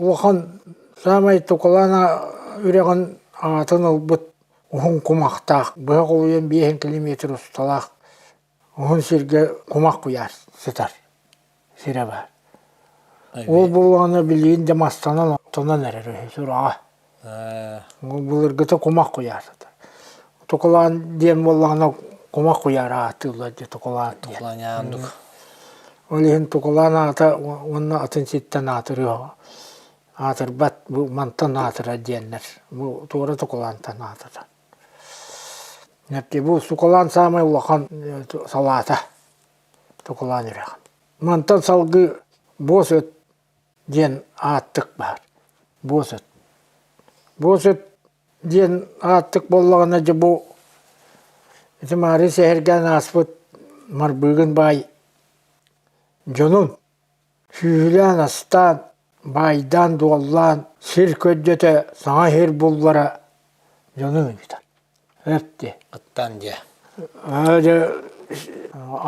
улахан саамай Тукулаан үрэҕин аатын ылбыт уһун кумахтаах, быһа холуйан биэһин километр усталаах Уһун сиргэ кумах куйаар сытар сирэ баар. Ол буоллаҕына билигин дьэ мастанан оттонон эрэр үһү сураҕа. Ол былыргыта кумах куйаар сытар. Тукулаан диэн буоллаҕына кумах куйаар ааттыыллар дии Тукулаан диэн. Ол иһин Тукулаан аата уонна атын сиртэн аатырыа аатырбат бу мантан аатырар диэннэр бу туора Тукулаантан аатырар. Бу Сукалаан саамай улахан салаата Тукулаан үрэҕин. Мантан салгыы Буос ыт диэн ааттык баар. Буос ыт. Буос ыт диэн ааттык буоллаҕына дьэ бу ити Маарый сэһэргээн ааспыт Марбыыгын баай дьонун Сүүһүлээн астаан, баайдаан-дуоллаан сир көрдөтө саҥа сир буллара дьонун ыытар. Эп дии. Аттаан диэ. Ээ дьэ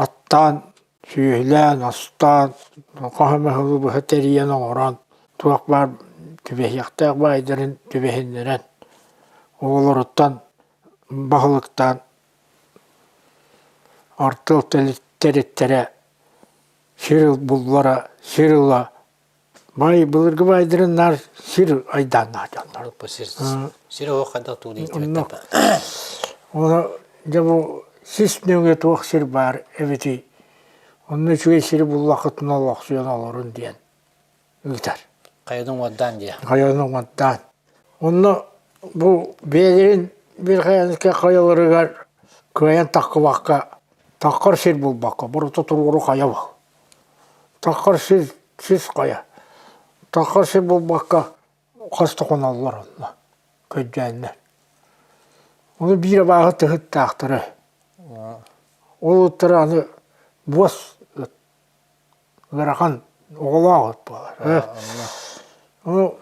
аттаан, сүүһүлээн, астаан, хаһы маһылы быһа тэрийэн оҥорон, туох баар түбэһиэхтээх баайдарын түбэһиннэрэн, оҕолоруттан баһылыктаан артыал тэриттэрэ Сир буллара, сир ыла. Бай былыргы байдарын наар сир айдааннаах дьоннор. Сир сир оһох хайдах туу Онно Ону дьэ бу сис нөҥүө туох сир баар эбитий? Онно үчүгэй сири буллаххытына олохсуйан олорун диэн ыытар. Хайатын уҥуордаан диэ. Хайатын уҥуордаан. Онно бу бэйэлэрин Верхоянскай хайаларыгар кыайан таххыбакка таххар сир булбакка борута туруору хайа бу. Таххар сир сис хайа. Таххар сир булбакка хас да хоноллор онно көрдөөннөр. Ону биир абааһы тыһыттаахтара. Ол ыттара аны буос ыт ыарахан оҕолоох ыт буолар. Ону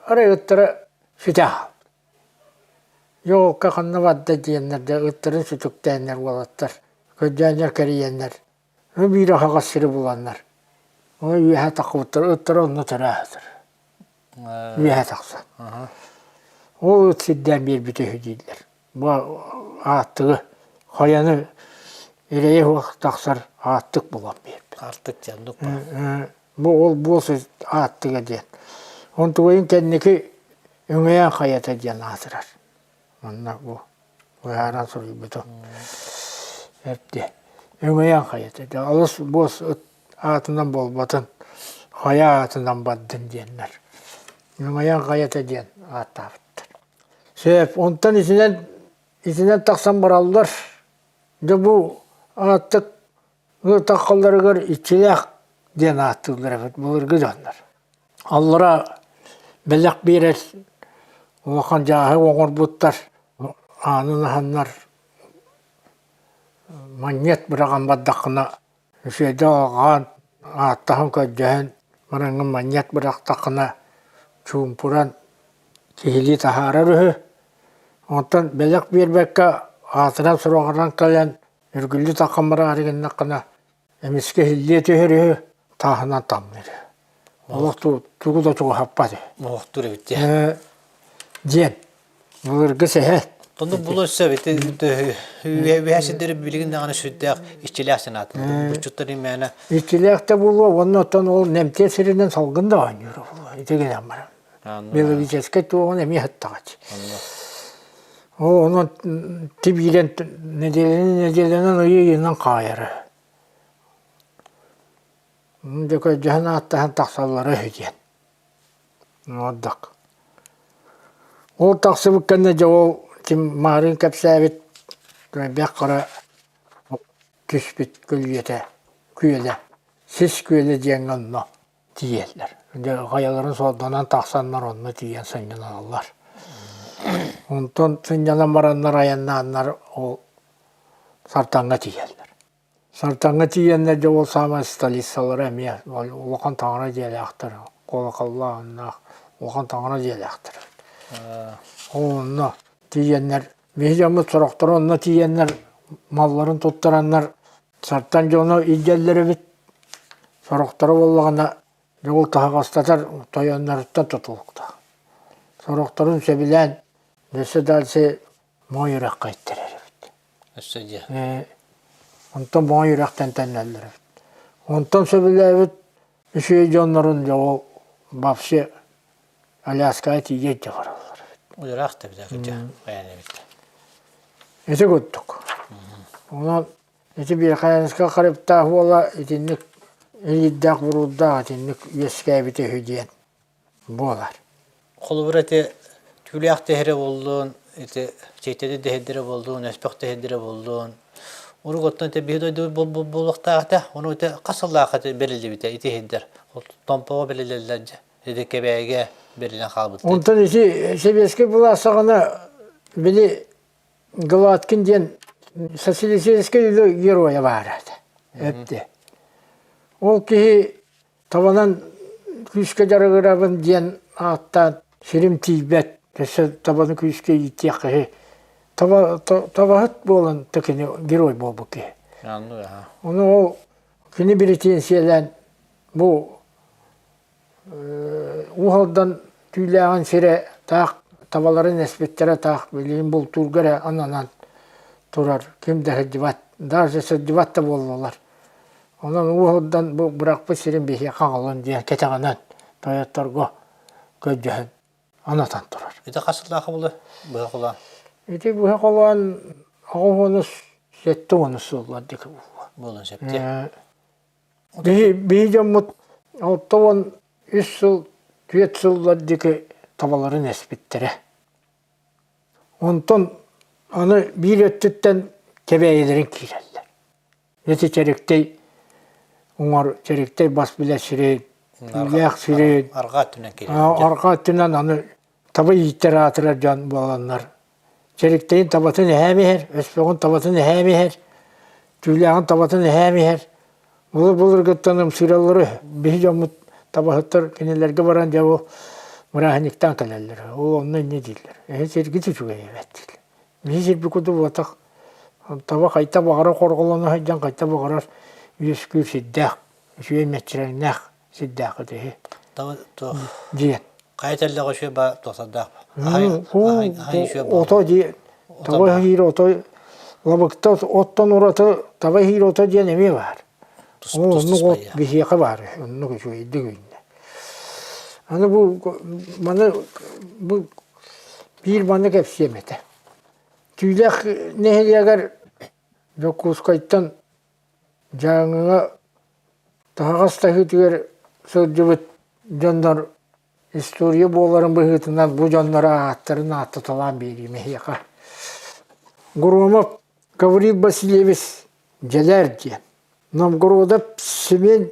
арай ыттара сүтэ хаалбыт. Йоолка ханна барда диэннэр дьэ ыттарын сүтүктээннэр уолаттар көрдөөннөр кэрийэннэр биир аһаҕас сири буланнар ону үөһэ таххыбыттар ыттара онно төрөө үөһэ тахсан ол ыт сирдээн биэрбитэ үһү дииллэр Бу ааттыгы хайаны эрэйэ суох тахсар ааттык булан биэрбит. Аартык диэн Бу ол буос ааттыга диэн. Онтугайын кэнники Өҥөйөн хайата диэн аатырар. Манна бу быһааран суруйбутум. Эрдэ. Өҥөйөн хайата. Алыс буос ыт аатынан буолбатын, хайа аатынан бардын диэннэр. Өҥөйөн хайата диэн ааттаабыттар. Сөп. Онтон итинэн итинэн тахсан бараллар. Дьэ бу ааттык таххалларыгар иччилээх диэн ааттыыллар эбит былыргы дьоннор. Аллара бэлэх биэрэр улахан дьааһык оҥорбуттар, аанын аһаннар манньыат быраҕан бардаххына үчүгэйдик алҕаан, ааттаһан көрдөһөн бараҥҥын манньыат бырахтаххына чуумпуран киһилии таһаарар үһү. Онтон бэлэх биэрбэккэ аатыран-сураҕыран кэлэн үргүлдьү таххан бараары гыннаххына эмискэ иһиллиэ түһэр үһү, тааһынан тамныыр. Олох тугу да чугаһаппат үһү. Моһохтуур эбит диэн. Диэн. Былыргы сэһэн. Онно булуон сөп ити үөһэ сирдэри билигин даҕаны сүрдээх иччилээх санаатылар. Буччуттар имээнэ. Иччилээх да буолуо уонна оттон ол нэмтиэ сиринэн салгын да оонньуура буолуо. Ити гынан баран. Биологическай туоҕун эмиэ сыттаҕач. Ол онон тибиирэн нэдиэлэнэн нэдиэлэнэн ыйы ыйынан хаайара. Дьэ көрдөһөн ааттаһан тахсаллара үһү диэн. Ордук. Ол тахсыбыт кэннэ дьэ ол ким маарыын кэпсээбит элбэх хара түспүт көлүйэтэ күөлэ сис күөлэ диэҥҥэ онно тиийэллэр. Дьэ хайаларын суолданан тахсаннар онно тиийэн сынньаналлар. Онтон сынньанан бараннар айаннааннар ол Сартаҥҥа тиийэллэр. Сартаҥҥа тиийэннэр дьэ ол саамай столицалара эмиэ улахан таҥара дьиэлээхтэр, куолакаллаах улахан таҥара дьиэлээхтэр. Онно тиийэннэр биһи дьоммут сорохторо онно тиийэннэр малларын туттараннар Сартан дьоно илдьэллэр эбит, сорохторо буоллаҕына дьоҕул таһаҕастатар тойонноруттан тутулуктаах. Сорохторун сөбүлээн өссө дальше Моой үрэххэ иттэрэр эбит. Өссө дьиэ. Онтон Моой үрэхтэн төннөллөр эбит. Онтон сөбүлээбит үчүгэй дьоннорун дьоҕул вообще Аляскаҕа тиийэ илдьэ бараллар эбит. Ыраах да эбит айан эбит. Ити курдук. Онон Ити Верхоянскай Харыптаах уола итинник ириирдээх-буруурдаах итинник үөскээбитэ үһү диэн буолар. Холобура ити түүлээх тэһэрэ буоллун, ити чэйтэди дэһэрдэрэ буоллун, өспөх тэһэрдэрэ буоллун. Урук оттон ити биһи дойду буолуохтаах этэ. Ону ити хас сыллаах ити бэриллибитэ ити иһирдэр. Томпоҕо бэриллэллэр дьэ. Ити Кэбээйигэ бэриллэн хаалбыттар. Онтон ити сэбиэскэй былаас саҕана били Гладкин диэн социалистическай үлэ геройа баара этэ. Эпти. Ол киһи табанан күүскэ дьарыгырабын диэн ааттаан сирим тиийбэт, өссө табаны күүскэ иитиэх киһи таба, табаһыт буолан та кини герой буолбут киһи. Ону ол кини биритиэнсийэлээн бу Уус Алдан түүлээҕин сирэ таах табаларын эспиттэрэ таах билигин бултуурга эрэ ананан турар ким да сылдьыбат даже сылдьыбат да буоллулар онон Уус Алдан бу бырахпыт сирин биһиэхэ аҕалын диэн кэтэҕинэн тойотторго көрдөһөн анатан турар Ити хас сыллаах буолуо быһа холоон? Ити быһа холоон 80 70 сыллар диэки буолуо. Буолуон сөп дии. Биһи дьоммут 63 сыл, 4 сыллар диэки табаларын эспиттэрэ. Онтон аны биир өттүттэн Кэбээйилэрин киирэллэр. Ити Чэриктэй уҥар Чэриктэй бас билэр сирин, Түүлээх сирин, арҕаа өттүнэн киирэллэр. Арҕаа өттүнэн аны таба ииттэр аатырар дьон буоланнар Чэриктэйин табатын эһээм иһэр, өспөҕүн табатын эһээм иһэр, түүлээҕин табатын эһээм иһэр. Былыр-былыргыттан ымсыыраллара үһү. Биһи дьоммут табаһыттар кинилэргэ баран дьэ бу бырааһынньыктаан кэлэллэр. Ол онно инньэ дииллэр. Эһи сиргит үчүгэй эбээт дииллэр. Биһи сирбит курдук буолбатах. Таба хайта баҕарар хорҕолоно сылдьан хайта баҕарар үөскүүр сирдээх, үчүгэй мэччирэҥнээх сирдээх ити. Таба туох Диэн. Хайа тэллэҕэ үчүгэй ба туохсардаах Ото дии таба иһиир ото лабыкта оттон ураты таба иһиир ото диэн эмиэ баар. Оннук от биһиэхэ баар оннук үчүгэйдик үүннэ. Аны бу маны бу биир маны кэпсиэм этэ. Түүлээх нэһилиэгэр Дьокуускайтан Дьааҥыга таһаҕас таһыытыгар сылдьыбыт дьоннор история буоларын быһыытынан бу дьоннор ааттарын ааттаталаан биэриим эһиэхэ. Громов Гаврил Васильевич Дьэлээр диэн, Новгородов Семен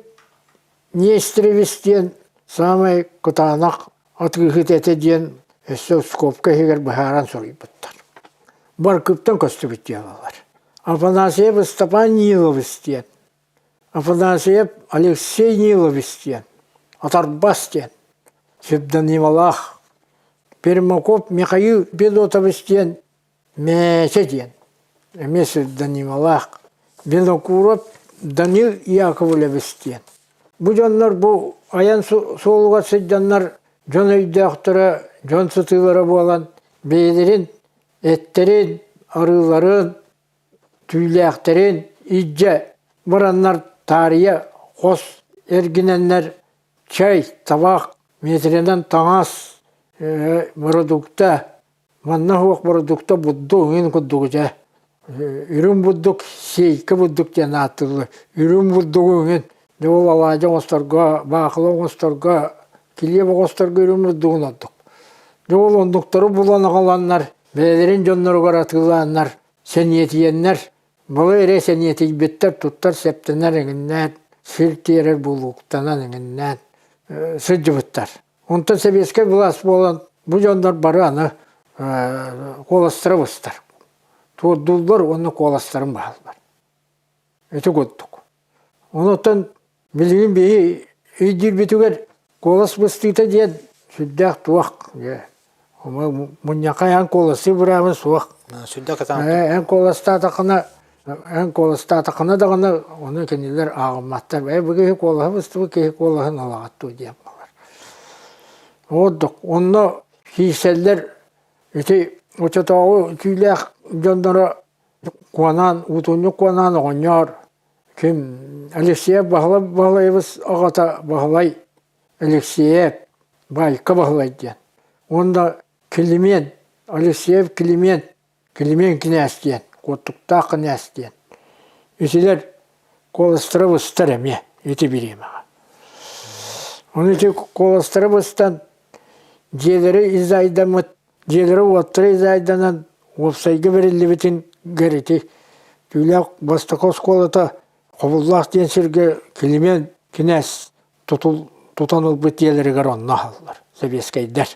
Нестерович диэн саамай кытаанах атыыһыт этэ диэн өссө скобка иһигэр быһааран суруйбуттар. Баркыптан көстүбүт дьыалалар. Афанасьев Ыстапаан Нилович диэн, Афанасьев Алексей Нилович диэн, Атарбас диэн, псевдонималаах Пермаков Михаил Федотович диэн Мээчэ диэн, эмиэ псевдонималаах Винокуров Данил Яковлевич диэн. Бу дьоннор бу айан суолугар сылдьаннар дьон өйдөөхтөрө, дьон сытыылара буолан бэйэлэрин эттэрин, арыыларын, түүлээхтэрин илдьэ бараннар таарыйа хос эргинэннэр чай, табах, миэтэрэнэн таҥас, бородуукта Манна суох бородуукта бурдук эҥин курдук дьэ. Үрүҥ бурдук, сиэйкэ бурдук диэн ааттыыллар. Үрүҥ бурдугу эҥин дьэ ол алаадьы оҥосторго, баахыла оҥосторго, килиэп оҥосторго үрүҥ бурдугун ордук. Дьэ ол оннуктары булан аҕаланнар, бэйэлэрин дьонноругар атыылааннар, сэниэтийэннэр, балай эрэ сэниэтийбиттэр, туттар сэптэнэр эҥиннээн, сир тиэрэр булууктанан эҥиннээн сылдьыбыттар. Онтон сэбиэскэй былаас буолан бу дьоннор бары аны куоластара быстар. Туордууллар уонна куоластарын баһаллар. Ити курдук. Онтон билигин биһи өйдүүрбүтүгэр куолас быстыыта диэн сүрдээх туох мунньахха эн куоластыы быраабын суох. Сүрдээх кытаанах. Эн куоластаатаххына эн куоластаатаххына даҕаны ону кинилэр ааҕымматтар. Ээ бу киһи куолаһа быстыбыт киһи куолаһын ылаҕат дуо диэн буолар. Ордук онно киирсэллэр ити оччотооҕу түүлээх дьонноро Куонаан, Уутунньук Куонаан оҕонньор ким Алексеев Баһылай Баһылайабыс аҕата Баһылай Алексеев Баайка Баһылай диэн. Уонна Климент, Алексеев Климент Климент кинээс диэн, Куоттуктаах кинээс диэн. Итилэр куоластара быстар эмиэ ити бириэмэҕэ. Ону ити куоластара быстан дьиэлэри изайдаммыт, дьиэлэрэ-уоттара изайданан уопсайга бэриллибитин ити Түүлээх бастакы оскуолата Хобуллаах диэн сиргэ Климент кинээс тутул, тутан ылбыт дьиэлэригэр онно аһаллар, сэбиэскэйдэр.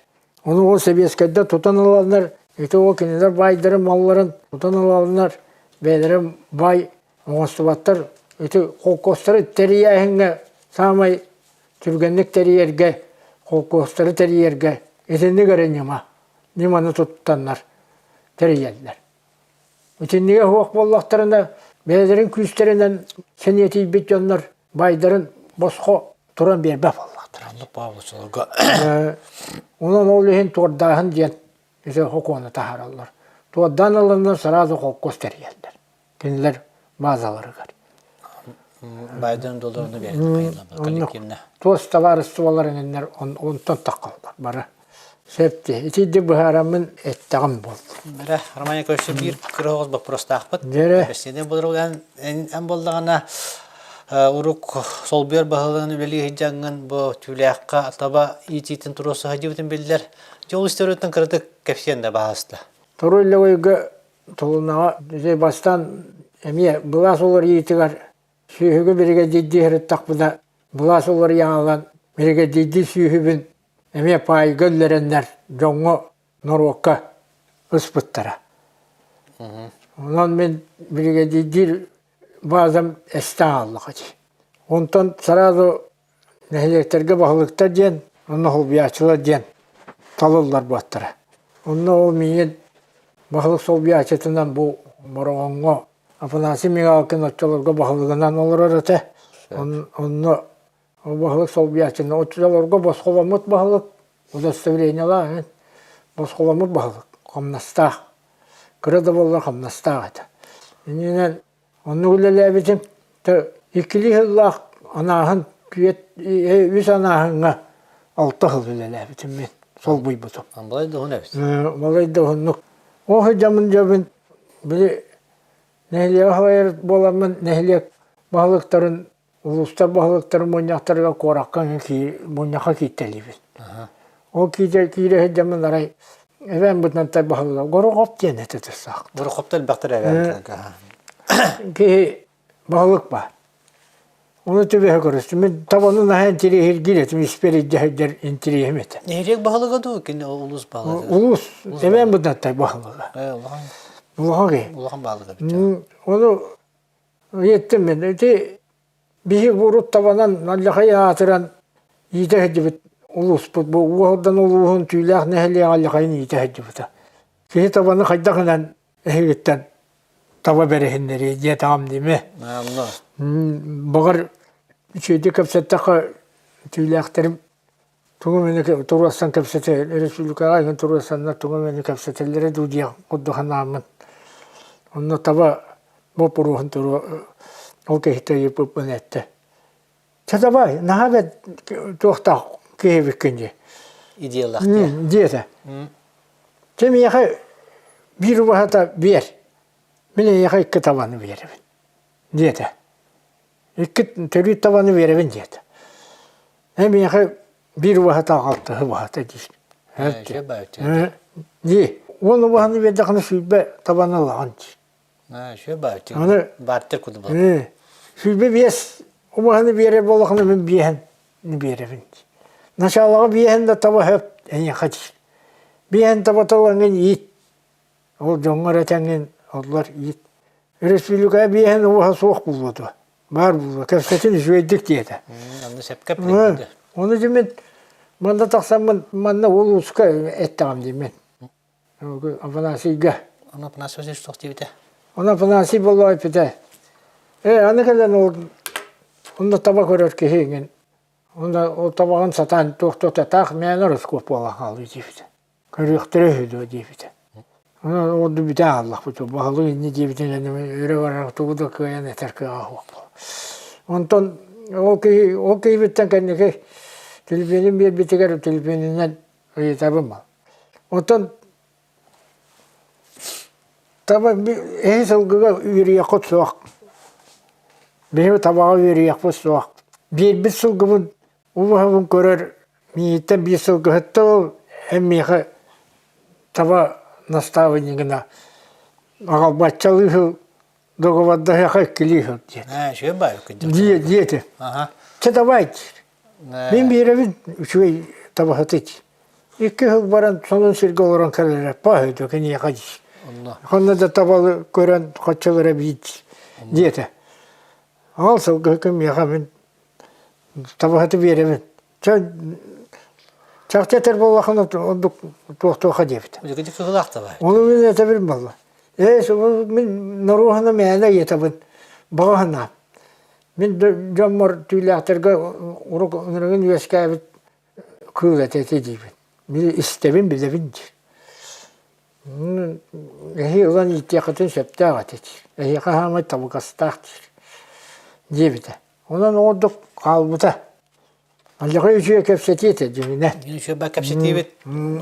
Ону ол сэбиэскэйдэр тутан ыланнар, ити ол кинилэр баайдарын малларын тутан ыланнар, бэйэлэрэ баай оҥостубаттар. Ити холкуостары тэрийээһиҥҥэ саамай түргэнник тэрийэргэ, холкуостары тэрийэргэ итинник эрэ ньыма, ньыманы туттаннар тэрийэллэр. Итиннигэ суох буоллахтарына, бэйэлэрин күүстэринэн сэниэтийбит дьоннор баайдарын босхо туран биэрбэт буоллахтара. Оннук Павловичтарга. Онон ол иһин туордааһын диэн ити сокуону таһаараллар. Туордаан ыланнар сразу холкуос тэрийэллэр. Кинилэр базаларыгар. Байден долларыны биэрдэ коллективно. Туос табаарыстыбалар эҥиннэр онтон таххаллар бары. Сөп дии. Итинник быһаараммын эттэҕим буолла. Бэрэ, Роман Яковлевич биир кыра оҕус боппуруостаахпыт. Дьэрэ. Бэссиэдэ буолар эн буоллаҕына урук солбуйар баһылыгын үлэлии сылдьаҥҥын бу түүлээххэ таба иитиитин туруорса сылдьыбытын биллэр. Дьэ ол историятын кыратык кэпсиэн да баһаста. Второй Левойга Тулунаҕа ити бастаан эмиэ былаас уларыйыытыгар сүөһүгэ биригэдьиирдии сырыттахпына былаас уларыйаҕалан биригэдьиирдии сүөһүбүн эмиэ паайга үллэрэннэр дьоҥҥо, норуокка ыспыттара. Онон мин биригэдьиирдиир баазам эстэн хааллаҕа дии. Онтон сразу нэһилиэктэргэ баһылыктар диэн, онно солбуйааччылар диэн талыллар буолтара. Онно ол миигин баһылык солбуйааччытынан бу Бороҕоҥҥо Афанасий Мигалкин оччолорго баһылыгынан олорор этэ. Онно баһылык солбуйааччыны оччолорго босхоломмут баһылык удостоверениелаах босхоломмут баһылык хамнастаах кыра да буоллар хамнастаах этэ иннинэн оннук үлэлээбитим иккилии сыллаах анааһын үс анааһыҥҥа. алта сыл үлэлээбитим мин солбуйбутум. Балай да уһун эбит. Балай да уһуннук. Ол сылдьаммын дьэбин били нэһилиэгэ салайар буоламмын нэһилиэк баһылыктарын улуустар баһылыктарын мунньахтарыгар куоракка мунньахха кииртэлиибин. Ол киирэ киирэ сылдьаммын арай эбээм бытантай баһылыга Горохоп диэн этэ тахсаах. Горохоптор элбэхтэр эбээм. Киһи баһылык баар. Ону түбэһэ көрүстүм. Мин табаны наһаа интириэһиргиир этим, испэр илдьэ сылдьар интириэһим этэ. Нэһилиэк баһылыга дуу, кини улуус баһылыга? Улуус, эбээм бытантай баһылыга. Улахан. Улахан киһи. Улахан баһылыга эбит. Ону Ыйыттым мин, ити биһи урут табанан Аллахай аатыран иитэ сылдьыбыт улууспут бу Уоһурдан улууһун Түүлээх нэһилиэгэ Аллахайын иитэ сылдьыбыта. Киһи табаны хайдах гынан эһигиттэн таба бэриһиннэриэ диэтэҕим диме. Баҕар үчүгэйдик кэпсэттэххэ түүлээхтэрим тугу эмэни туруорсан кэпсэтэ республикаҕа эҥин туруорсаннар тугу эмэни кэпсэтэллэрэ дуу диэх курдук санааммын онно таба боппуруоһун туруо ол киһитэ ыйыппыппын эттэ чэ давай наһаа бэрт туохтаах киһи дии идеялаах диэтэ чэ миэхэ биир убаһата биэр мин эйиэхэ икки табаны биэрэбин диэтэ Икки төрүүр табаны биэрэбин диэтэ. Ээ миэхэ биир убаһата алтыһы убаһата диир. Дии. Уон убаһаны биэрдэххинэ 20 табаны ылаҕын диир. Аны бартер курдук буолар. 25 убаһаны биэрэр буоллаххына мин биэһин биэрэбин диир. Началаҕа биэһин да таба сөп эйиэхэ диир. Биэһин таба талаҥҥын иит. Ол дьоҥҥор этэҥҥин оллор иит. Республикаҕа биэһин уоһа суох буолуо дуо? Баар буолуо. Кэпсэтин үчүгэйдик диэтэ. Онно сөпкө эппитин Ону дьэ мин манна тахсаммын манна улууска эттэҕим дии мин. Афанасийга. Ону Афанасий Васильевич суох диэбитэ. Ону Афанасий буолуо эппитэ. Ээ аны кэлэн ол онно таба көрөр киһи иҥин. Онно ол табаҕын сатаан туох-туох таах мээнэ ороскуоп буолан хаалыы диэбитэ. Көрүөхтэрэ үһү дуо диэбитэ. Онон ол бүтэ ааллахпыт баһылык инньэ диэбитин өрө барар тугу да кыайан этэр кыаҕа суох буолла. Онтон ол киһи ол киһибиттэн кэнники төлөпүөнүн биэрбитигэр төлөпүөнүнэн ыйытабын мал. Онтон таба эһи сылгыга үөрүйэххит суох. Биһиги табаҕа үөрүйэхпит суох. Биэрбит сылгыбын Убаһабын көрөр миигиттэн биир сылгыһытта ол эн миэхэ таба настаабынньыгына аҕалбаччалыы сыл договордаһыаха иккилии сыл диэн. Үчүгэй Диэтэ. Чэ давай диир. Мин биэрэбин үчүгэй табаһыты диир. Икки сыл баран сонун сиргэ олорон кэлэрэ паһыйда киниэхэ диир. Онно да табалы көрөн хоччолоро биир диэтэ. Ол сылгыһыкка миэхэ мин Табаһыты биэрэбин. Чэ, чахчы этэр буоллаххына ордук туохтуоха диэбит. Ити кыһылаах таба. Ону мин этэбин буолла. Ээ, мин норуоһуна мээнэ ыйытабын. Баҕа санаам. Мин дьоммор түүлээхтэргэ урук ынырыгын үөскээбит кыыл этэ ити диибин. Мин истэбин, билэбин диир. Эһи ылан иитиэххитин сөптөөх этэ диир. Эһиэхэ хаамай табыгастаах диир. Диэбитэ. Онон оҕордук хаалбыта. Алдьархай үчүгэй кэпсэтии этэ дьиҥинэ. Үчүгэй кэпсэтиибит.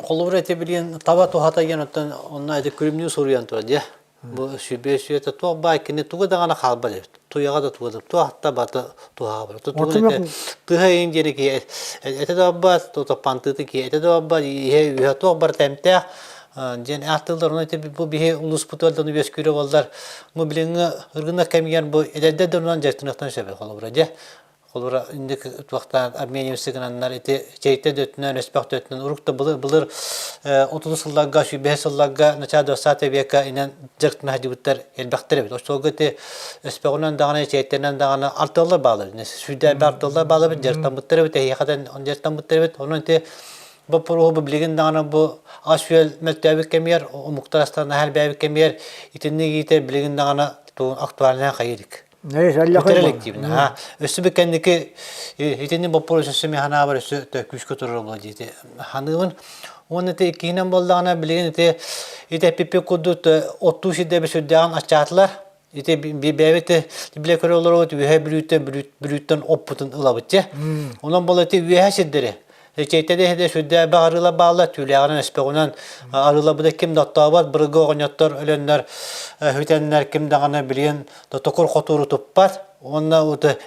Холобура ити билигин таба туһата диэн оттон онно ити күлүмнүү суруйан турар дии. Бу сүбэ сүөтэ туох баай кини тугу даҕаны хаалбат эбит. Туйаҕа да туга да туох да бата туһаҕа бар. Тугу ити тыһа иин диэри киһи этэ да барбат, топпантыытын киһи этэ да барбат, иһэ үһэ туох барыта эмтээх диэн ааттыыллар. Онон ити бу биһи улууспутугар дьону үөскүүрэ буоллар Бу билиҥҥи ыргынар кэмигэр бу эдэрдэр дьонунан дьарыктаныахтарын сөп холобура дьэ. Холобура инник туохтаан армения гынаннар ити чэйтэ дөттүнэн, өспөх дөттүнэн урук да былыр былыр 30 сылларга, 25 сылларга начало 20 века инэн дьарыктана сылдьыбыттар элбэхтэр эбит. Оччолорго ити өспөҕүнэн даҕаны, чэйтэнэн даҕаны артыаллар баалар. Сүүрдээбит артыаллар баалар эбит, дьарыктаммыттар эбит, эһиэхэтэн дьарыктаммыттар эбит. Онон ити боппуруоһу бу билигин даҕаны бу ас-үөл мөлтөөбүт кэмигэр, омуктар астарын аһар бэйэбит кэмигэр итинник иитэр билигин даҕаны актуальнай хайыы илик. Бүтэр илик диибин. Өссө бу кэнники итинник боппуруос өссө мин санаабар өссө күүскэ турар буолла диэти саныыбын. Уонна ити иккиһинэн буоллаҕына билигин ити ити эппиппит курдук оттуу сирдэрбит сүрдээҕин аччаатылар. Ити бэйэбит билэ көрө олоробут үөһэ Бүлүүттэн Бүлүүттэн оппутун ылабыт дьэ. Онон буола ити үөһэ сирдэри. Ичэйтэде сүрдээх арыыла баалла түүлээҕинэн өспөҕүнэн арыылабыта ким да оттообот бырыгы оҕонньоттор өлөннөр хүтэннэр ким даҕаны билигин токур хотууру туппат уонна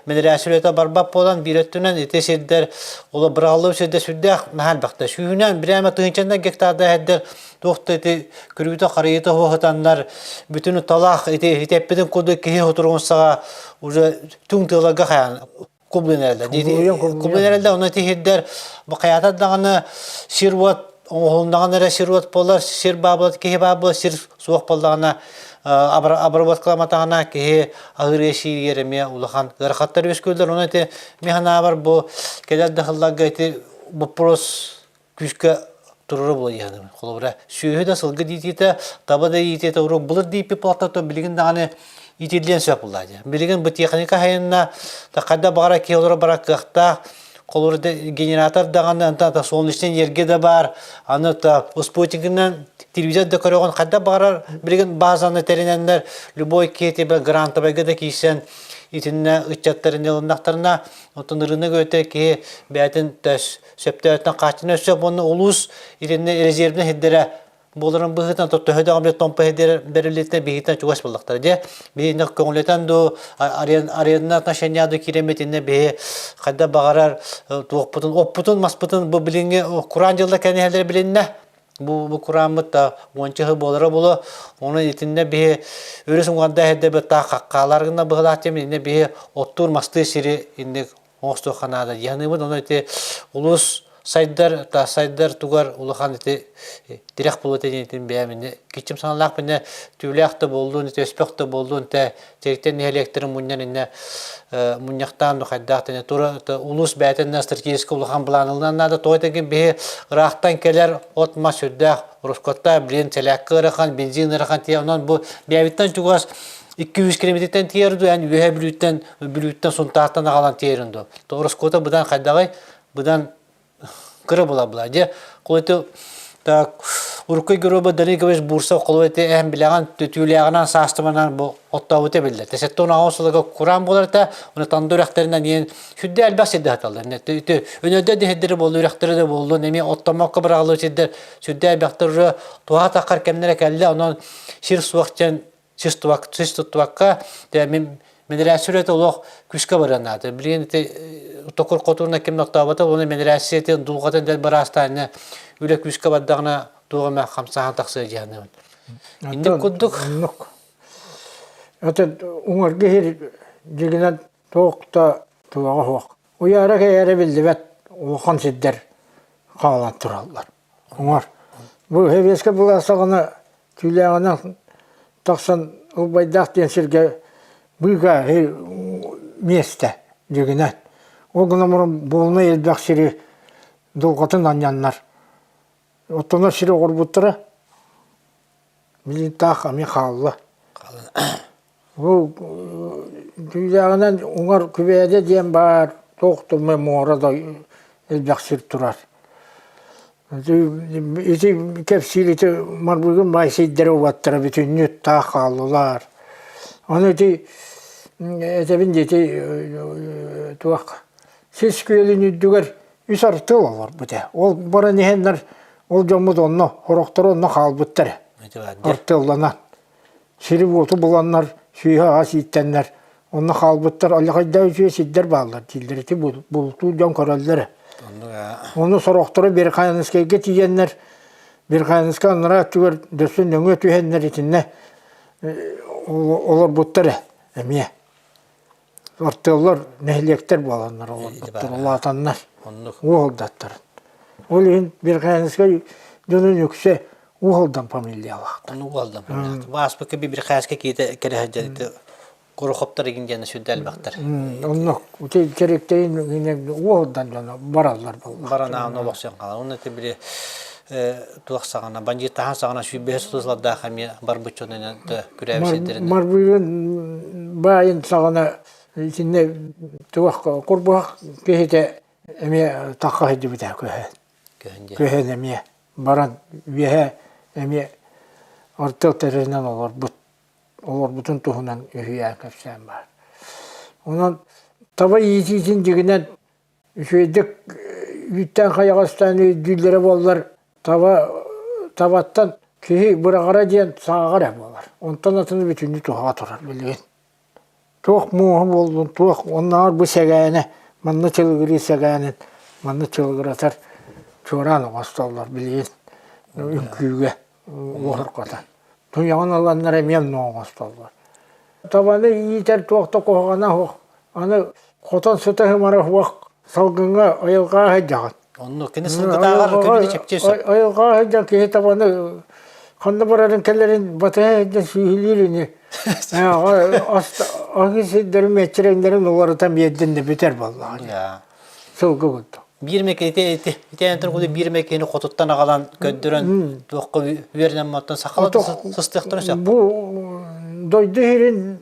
мэдэрээсү үлэтэ барбат буолан биир өттүнэн ити сирдэр оло быраҕыллыбыт сирдэр сүрдээх наһаа элбэхтэр сүүһүнэн бирээмэ тыһыынчаннан гектардаах сирдэр туох да ити күрүүтэ харыйыта хуоһутаннар бүтүн талаах ити ити эппитин курдук киһи хотуругун саҕа уже түҥ тыаларга хайаан кублун эрэллэр. Кублун эрэллэр, онно тиһирдэр бу хайаатар даҕаны сир-уот оҥоһулуннаҕына эрэ сир-уот буолар, сир баа буолар, киһи баа буолар, сир суох буоллаҕына обработкаламатаҕына киһи аһыырыа сииригэр эмиэ улахан ыарахаттар үөскүүллэр. Онон ити мин санаабар бу кэлэр да сылларга ити боппуруос күүскэ туруора була иһэҕин. Холобура, сүөһү да сылгы иитиитэ, таба да иитиитэ уруок былыр дииппит буолтато билигин даҕаны иитиллиэн сөп буолла дии. Билигин бу техника хайынна, хайда баҕара киһи олоро бара кыахтаах, холобура генератор даҕаны, антан солнечный энергия да баар, аны та спутнигынан телевизор да көрөҕүн, хайда баҕарар билигин базаны тэринэннэр любой киһи тебе грантовайга да киирсэн итиннэ ыччаттарын ылыннахтарына, оттон рынок өтө киһи бэйэтин төс сөптөөхтөн хааччына өссө уонна улуус итиннэ резервнэй сирдэрэ буоларын быһыытынан төһө даҕаны томпо сирдэрэ бэриллиитинэ биһиттэн чугас буоллахтара дьэ биһини көҥүлэтэн дуу арендна отношения дуу киирэммит иннэ биһи хайда баҕарар туохпутун оппутун маспытын бу билиҥҥи кураан дьылла кэнэһэлэрэ билиннэ бу бу курааммыт да уонча сыл буолара буолуо онон итиннэ биһи өрүс уҥуорда иһэрдэ таах хаххаалар гына быһылаах диэн иннэ биһи оттуур мастыы сири инник оҥостуохха наада дии саныыбын. Онон ити улуус сайдар, та сайдар тугар улахан ити тирэх буолуо диэн бэйэм инни киччим санаалаах иннэ түүлээх да буоллун, ити өспөх да буоллун, тэ чэриктэн нэһилиэктэрин мунньан иннэ мунньахтаан хайдаах тэнэ тура улуус бэйэтинэн стратегическай улахан былаанылынан наада. Тоҕо этигин биһи ыраахтан кэлэр от-мас сүрдээх ороскуоттаах, билин сэлээккэ ыарахан, бензин ыарахан тиэ. Онон бу бэйэбиттэн чугас 200 километртэн тиийэр дуу, эн Үөһээ Бүлүүттэн, Бүлүүттэн Сунтаартан аҕалан тиийэрин дуу. То ороскуота быдан хайдаҕый? Быдан кыра була була. Дьэ, холойты так урукку героба Данил Бурсов холойты эһэн билэҕин түүлээҕинэн саастыманан бу оттообута биллэр. Тэсэттон аҕа сылыга кураан буолар та, оны танды үрэхтэринэн иэн сүрдэ элбэх сирдэ хаталлар. Өнөрдө дэһэрдери болду, үрэхтэри да болду, эми оттомокко быраҕылы сирдер сүрдэ элбэхтэр туһа тахар кэмнэрэ кэллэ, онон сир суох дьэн сис туттубакка мин мэдэрээсси үлэтэ олох күүскэ барыан наада. Билигин ити токур хотуурна ким ноттообото, уонна мэдэрээссийэтин дулҕатын дэл бараастаанна үлэ күүскэ бардаҕына туох эмэ хамсааһын тахсыа дии саныыбын. Инник курдук. Оннук. Атын уҥаргы иһир дьигинэн туох да туоҕа суох. Уйаара кэйээрэ биллибэт улахан сирдэр хаалан тураллар. Уҥар. Бу Сэбиэскэй былаас саҕана Түүлээҕинэн тахсан Ылбайдаах диэн сиргэ быыкаа миэстэ дьигинэн. Ол гынан баран буолунай элбэх сири дулҕатын анньаннар оттонор сири оҕорбуттара билигин таах эмиэ хаалла. Бу түүлээҕинэн уҥар Күбээдэ диэн баар туох да муора да элбэх сир турар. Ити кэпсиир ити Марбыгын баай сирдэрэ убаттара бүтүннүү таах хааллылар. Ону ити этэбин дии ити туох сис күөлүн үрдүгэр үс артыал олорбут ээ. Ол баран иһэннэр ол дьоммут онно сорохторо онно хаалбыттар артыалланан. Сири-уоту буланнар, сүүһэ-аас ииттэннэр, онно хаалбыттар алдьархайдаах үчүгэй сирдэр бааллар дииллэр ити бултуур дьон көрөллөр. Ону сорохторо Верхоянскайга тиийэннэр, Верхоянскай анараа өттүгэр дөссө нөҥүө түһэннэр итиннэ олорбуттар эмиэ. Артыаллар нэһилиэктэр буоланнар олорбуттар, улаатаннар, уолдаттар. Ол иһин Верхоянскай дьонун үксэ Уолдан фамилиялаахтар. Ону Уолдан фамилиялаахтар. Бааспыкка Бибирхааска киитэ кэрэһэ дьэ Горохоптор игин диэн сүрдэ элбэхтэр. Онно керектейин Уолдан дьоно бараллар буолла. Баранаан олохсуйан хаалар. Онно ити били туох саҕана бандьыыттаһан саҕана сүүрбэһэ сыллардаах эмиэ барбыт дьонунан күрээбит сирдэринэн. Марбыгын баайын саҕана итиннэ туох курбуһах киһитэ эмиэ тахха сылдьыбыта көһөн. Көһөн эмиэ баран үөһэ эмиэ артыал тэринэн олорбут олорбутун туһунан үһүйээн кэпсээн баар. Онон таба иитиитин дьигинэн үчүгэйдик үүттээн хайаҕастаан өйдүүллэрэ буоллар таба табаттан киһи быраҕара диэн сааҕа эрэ буолар. Онтон атыны бүтүннүү туһаҕа турар билигин. Туох муоһа буоллун, туох оннооҕор бу сэгээнэ, манна чылыгырыы сэгээнин, манна чылыгыратар чуораан оҥостоллор билигин үҥкүүгэ уоһурҕатан. Туйаҕын ыланнар эмиэ онно оҥостоллор. Табаны иитэр туох да куһаҕана суох. Аны хотон сыта сымара суох салгыҥҥа айылҕаҕа сылдьаҕын. Онно кини сылгытааҕар көбүнү чэпчиэ сөп. Айылҕаҕа сылдьан киһи табаны ханна барарын кэлэрин батыһа сылдьан сүүһүлүүр ини. Аһыы сирдэрин мэччирэҥнэрин уларытан биэрдин да бүтэр буоллаҕа. Сылгы курдук. Биир мэкэти ити итиэнтэн куду биир мэкэни хотуттан аҕалан көрдөрөн туохха үөрэнэн оттон сахалар сыстыахтарын сөп. Бу дойду иһирин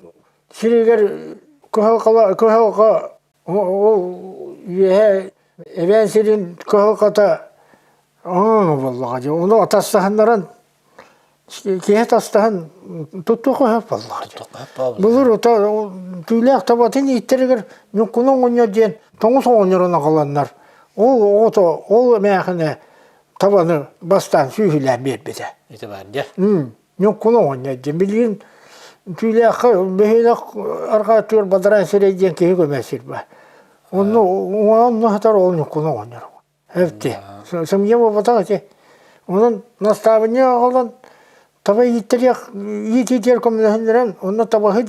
сиригэр кыһалҕа кыһалҕа ол үөһэ эбээн сирин кыһалҕата оҥоҥо буоллаҕа дии. Ону атастаһыннаран киһи тастаһан туттуохха сөп буоллаҕа дии. Былыр түүлээх табатын ииттэригэр ньуккуну оҕонньор диэн тоҥус оҕонньорун аҕаланнар ол оҕото ол эмээхинэ табаны бастаан сүүһүлээн биэрбитэ. Ити баар дьэ. Ньуккуну оҕонньор диэн билигин түүлээххэ бөһүөлэк арҕаа өттүгэр бадараан сирэй диэн киһи көмө сир баар. Онно онно сытар ол ньуккуну оҕонньор. Эпти. Сымыйа буолбатах ити. Онон настаабынньык аҕалан таба ииттэриэх иитиитигэр көмөлөһүннэрэн онно табаһы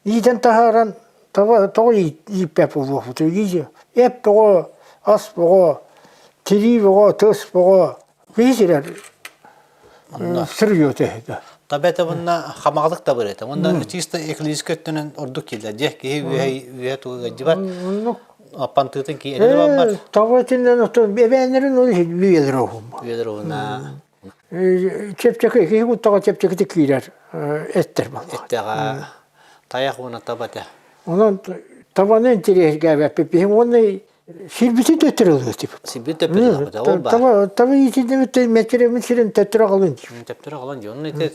иитэн таһааран таба тоҕо ииппэт буолуохпутуй эп тоҕо ас боҕо тирии боҕо тыс боҕо киһи сирэр сырыйыа этэ. Таба этэ уонна хамаҕалык табыр этэ. Уонна чисто экологическай өттүнэн ордук киирдэ. Дьэ киһи үөһэ үөһэ туга ыалдьыбат. Аппантыытын кии эрэнэ барбат. Таба этинэн отон эбээннэрин ол үйэлэр оһумма. Үйэлэр оһуна. Чэпчэки киһи куттаҕа чэпчэкитик киирэр эттэр буолла. Эттэҕэ тайах уонна таба этэ. Онон табаны интэриэһиргээбэппит. Биһим уонна Сирбитин төттөрү ылыа тип. Сирбит төттөрү ылыа ол баар. Таба таба иитиннибит мэччиреммит сирин төттөрү аҕалын диир. Төттөрү аҕалан дии. Онно ити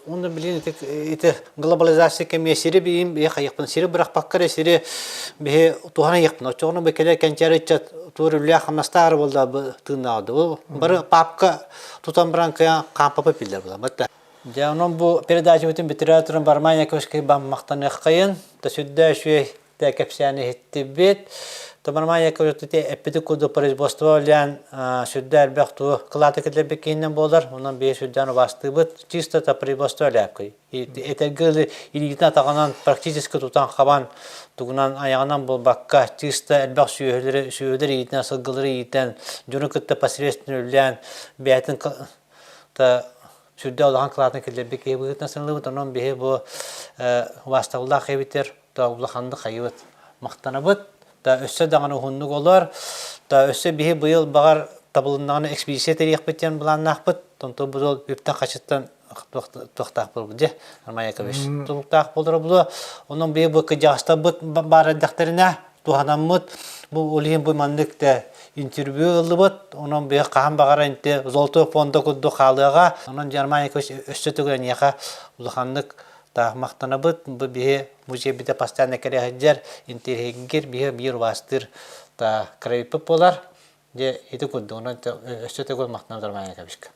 онно билигин ити ити глобализация кэмиэ сири биим биһи хайыахпын сири бырахпакка эрэ сири биһи туһана иэхпин. Оччоҕуна бу кэлэр кэнчээри ыччат туор үллээх хамнастаары буолла тыыннаҕа. Бу бары папка тутан баран кыйан хаампапа биллэр була. Батта. Дьэ онон бу передачабытын бүтэрэ туран Барман Яковлевичка махтаныаххайын. Та сүрдээх үчүгэй тэ кэпсээн иһиттибит. Томарман Яковлев эппити курдук производство үлээн сүрдэ элбэх туу кылааты киллэрбит киһинэн буолар. Онон биһи сүрдээн убаастыыбыт. Чисто та производство үлээпкий. Этэргэ илиитин атаҕынан практически тутан хабан тугунан айаҕынан буолбакка чисто элбэх сүөһүлэри сүөһүлэр иитинэн сылгылары иитэн дьону кытта посредственно үлээн бэйэтин та сүрдэ улахан кылаатын киллэрбит киһи быһыытынан сыналыбыт. Онон биһи бу убаастабыллаах эбитер та улаханнык хайыбыт махтанабыт та өссө даҕаны уһуннук олор та өссө биһи быйыл баҕар табылыннаҕына экспедиция тэрийиэхпит диэн былааннаахпыт онтон бу үптэн хачыттан туохтаах буолбут дьэ Арман Яковлевич тулуктаах буолара буолуо онон биһи бу кыдьаҕастарбыт баар эрдэхтэринэ туһанаммыт бу ол иһин бу маннык да интервью ыллыбыт онон биһи хаһан баҕара инти золотой фонда курдук хаалыаҕа онон Арман Яковлевич өссө төгүл эниэхэ улаханнык Таах махтанабыт, бу биһи музейбитэ постоянно кэлэ сылдьар, интэриэһиргиир, биһи биир убаастыыр та краеведпыт буолар. Дьэ, ити курдук, онон өссө төгүл махтанабыт Роман Яковлевичка.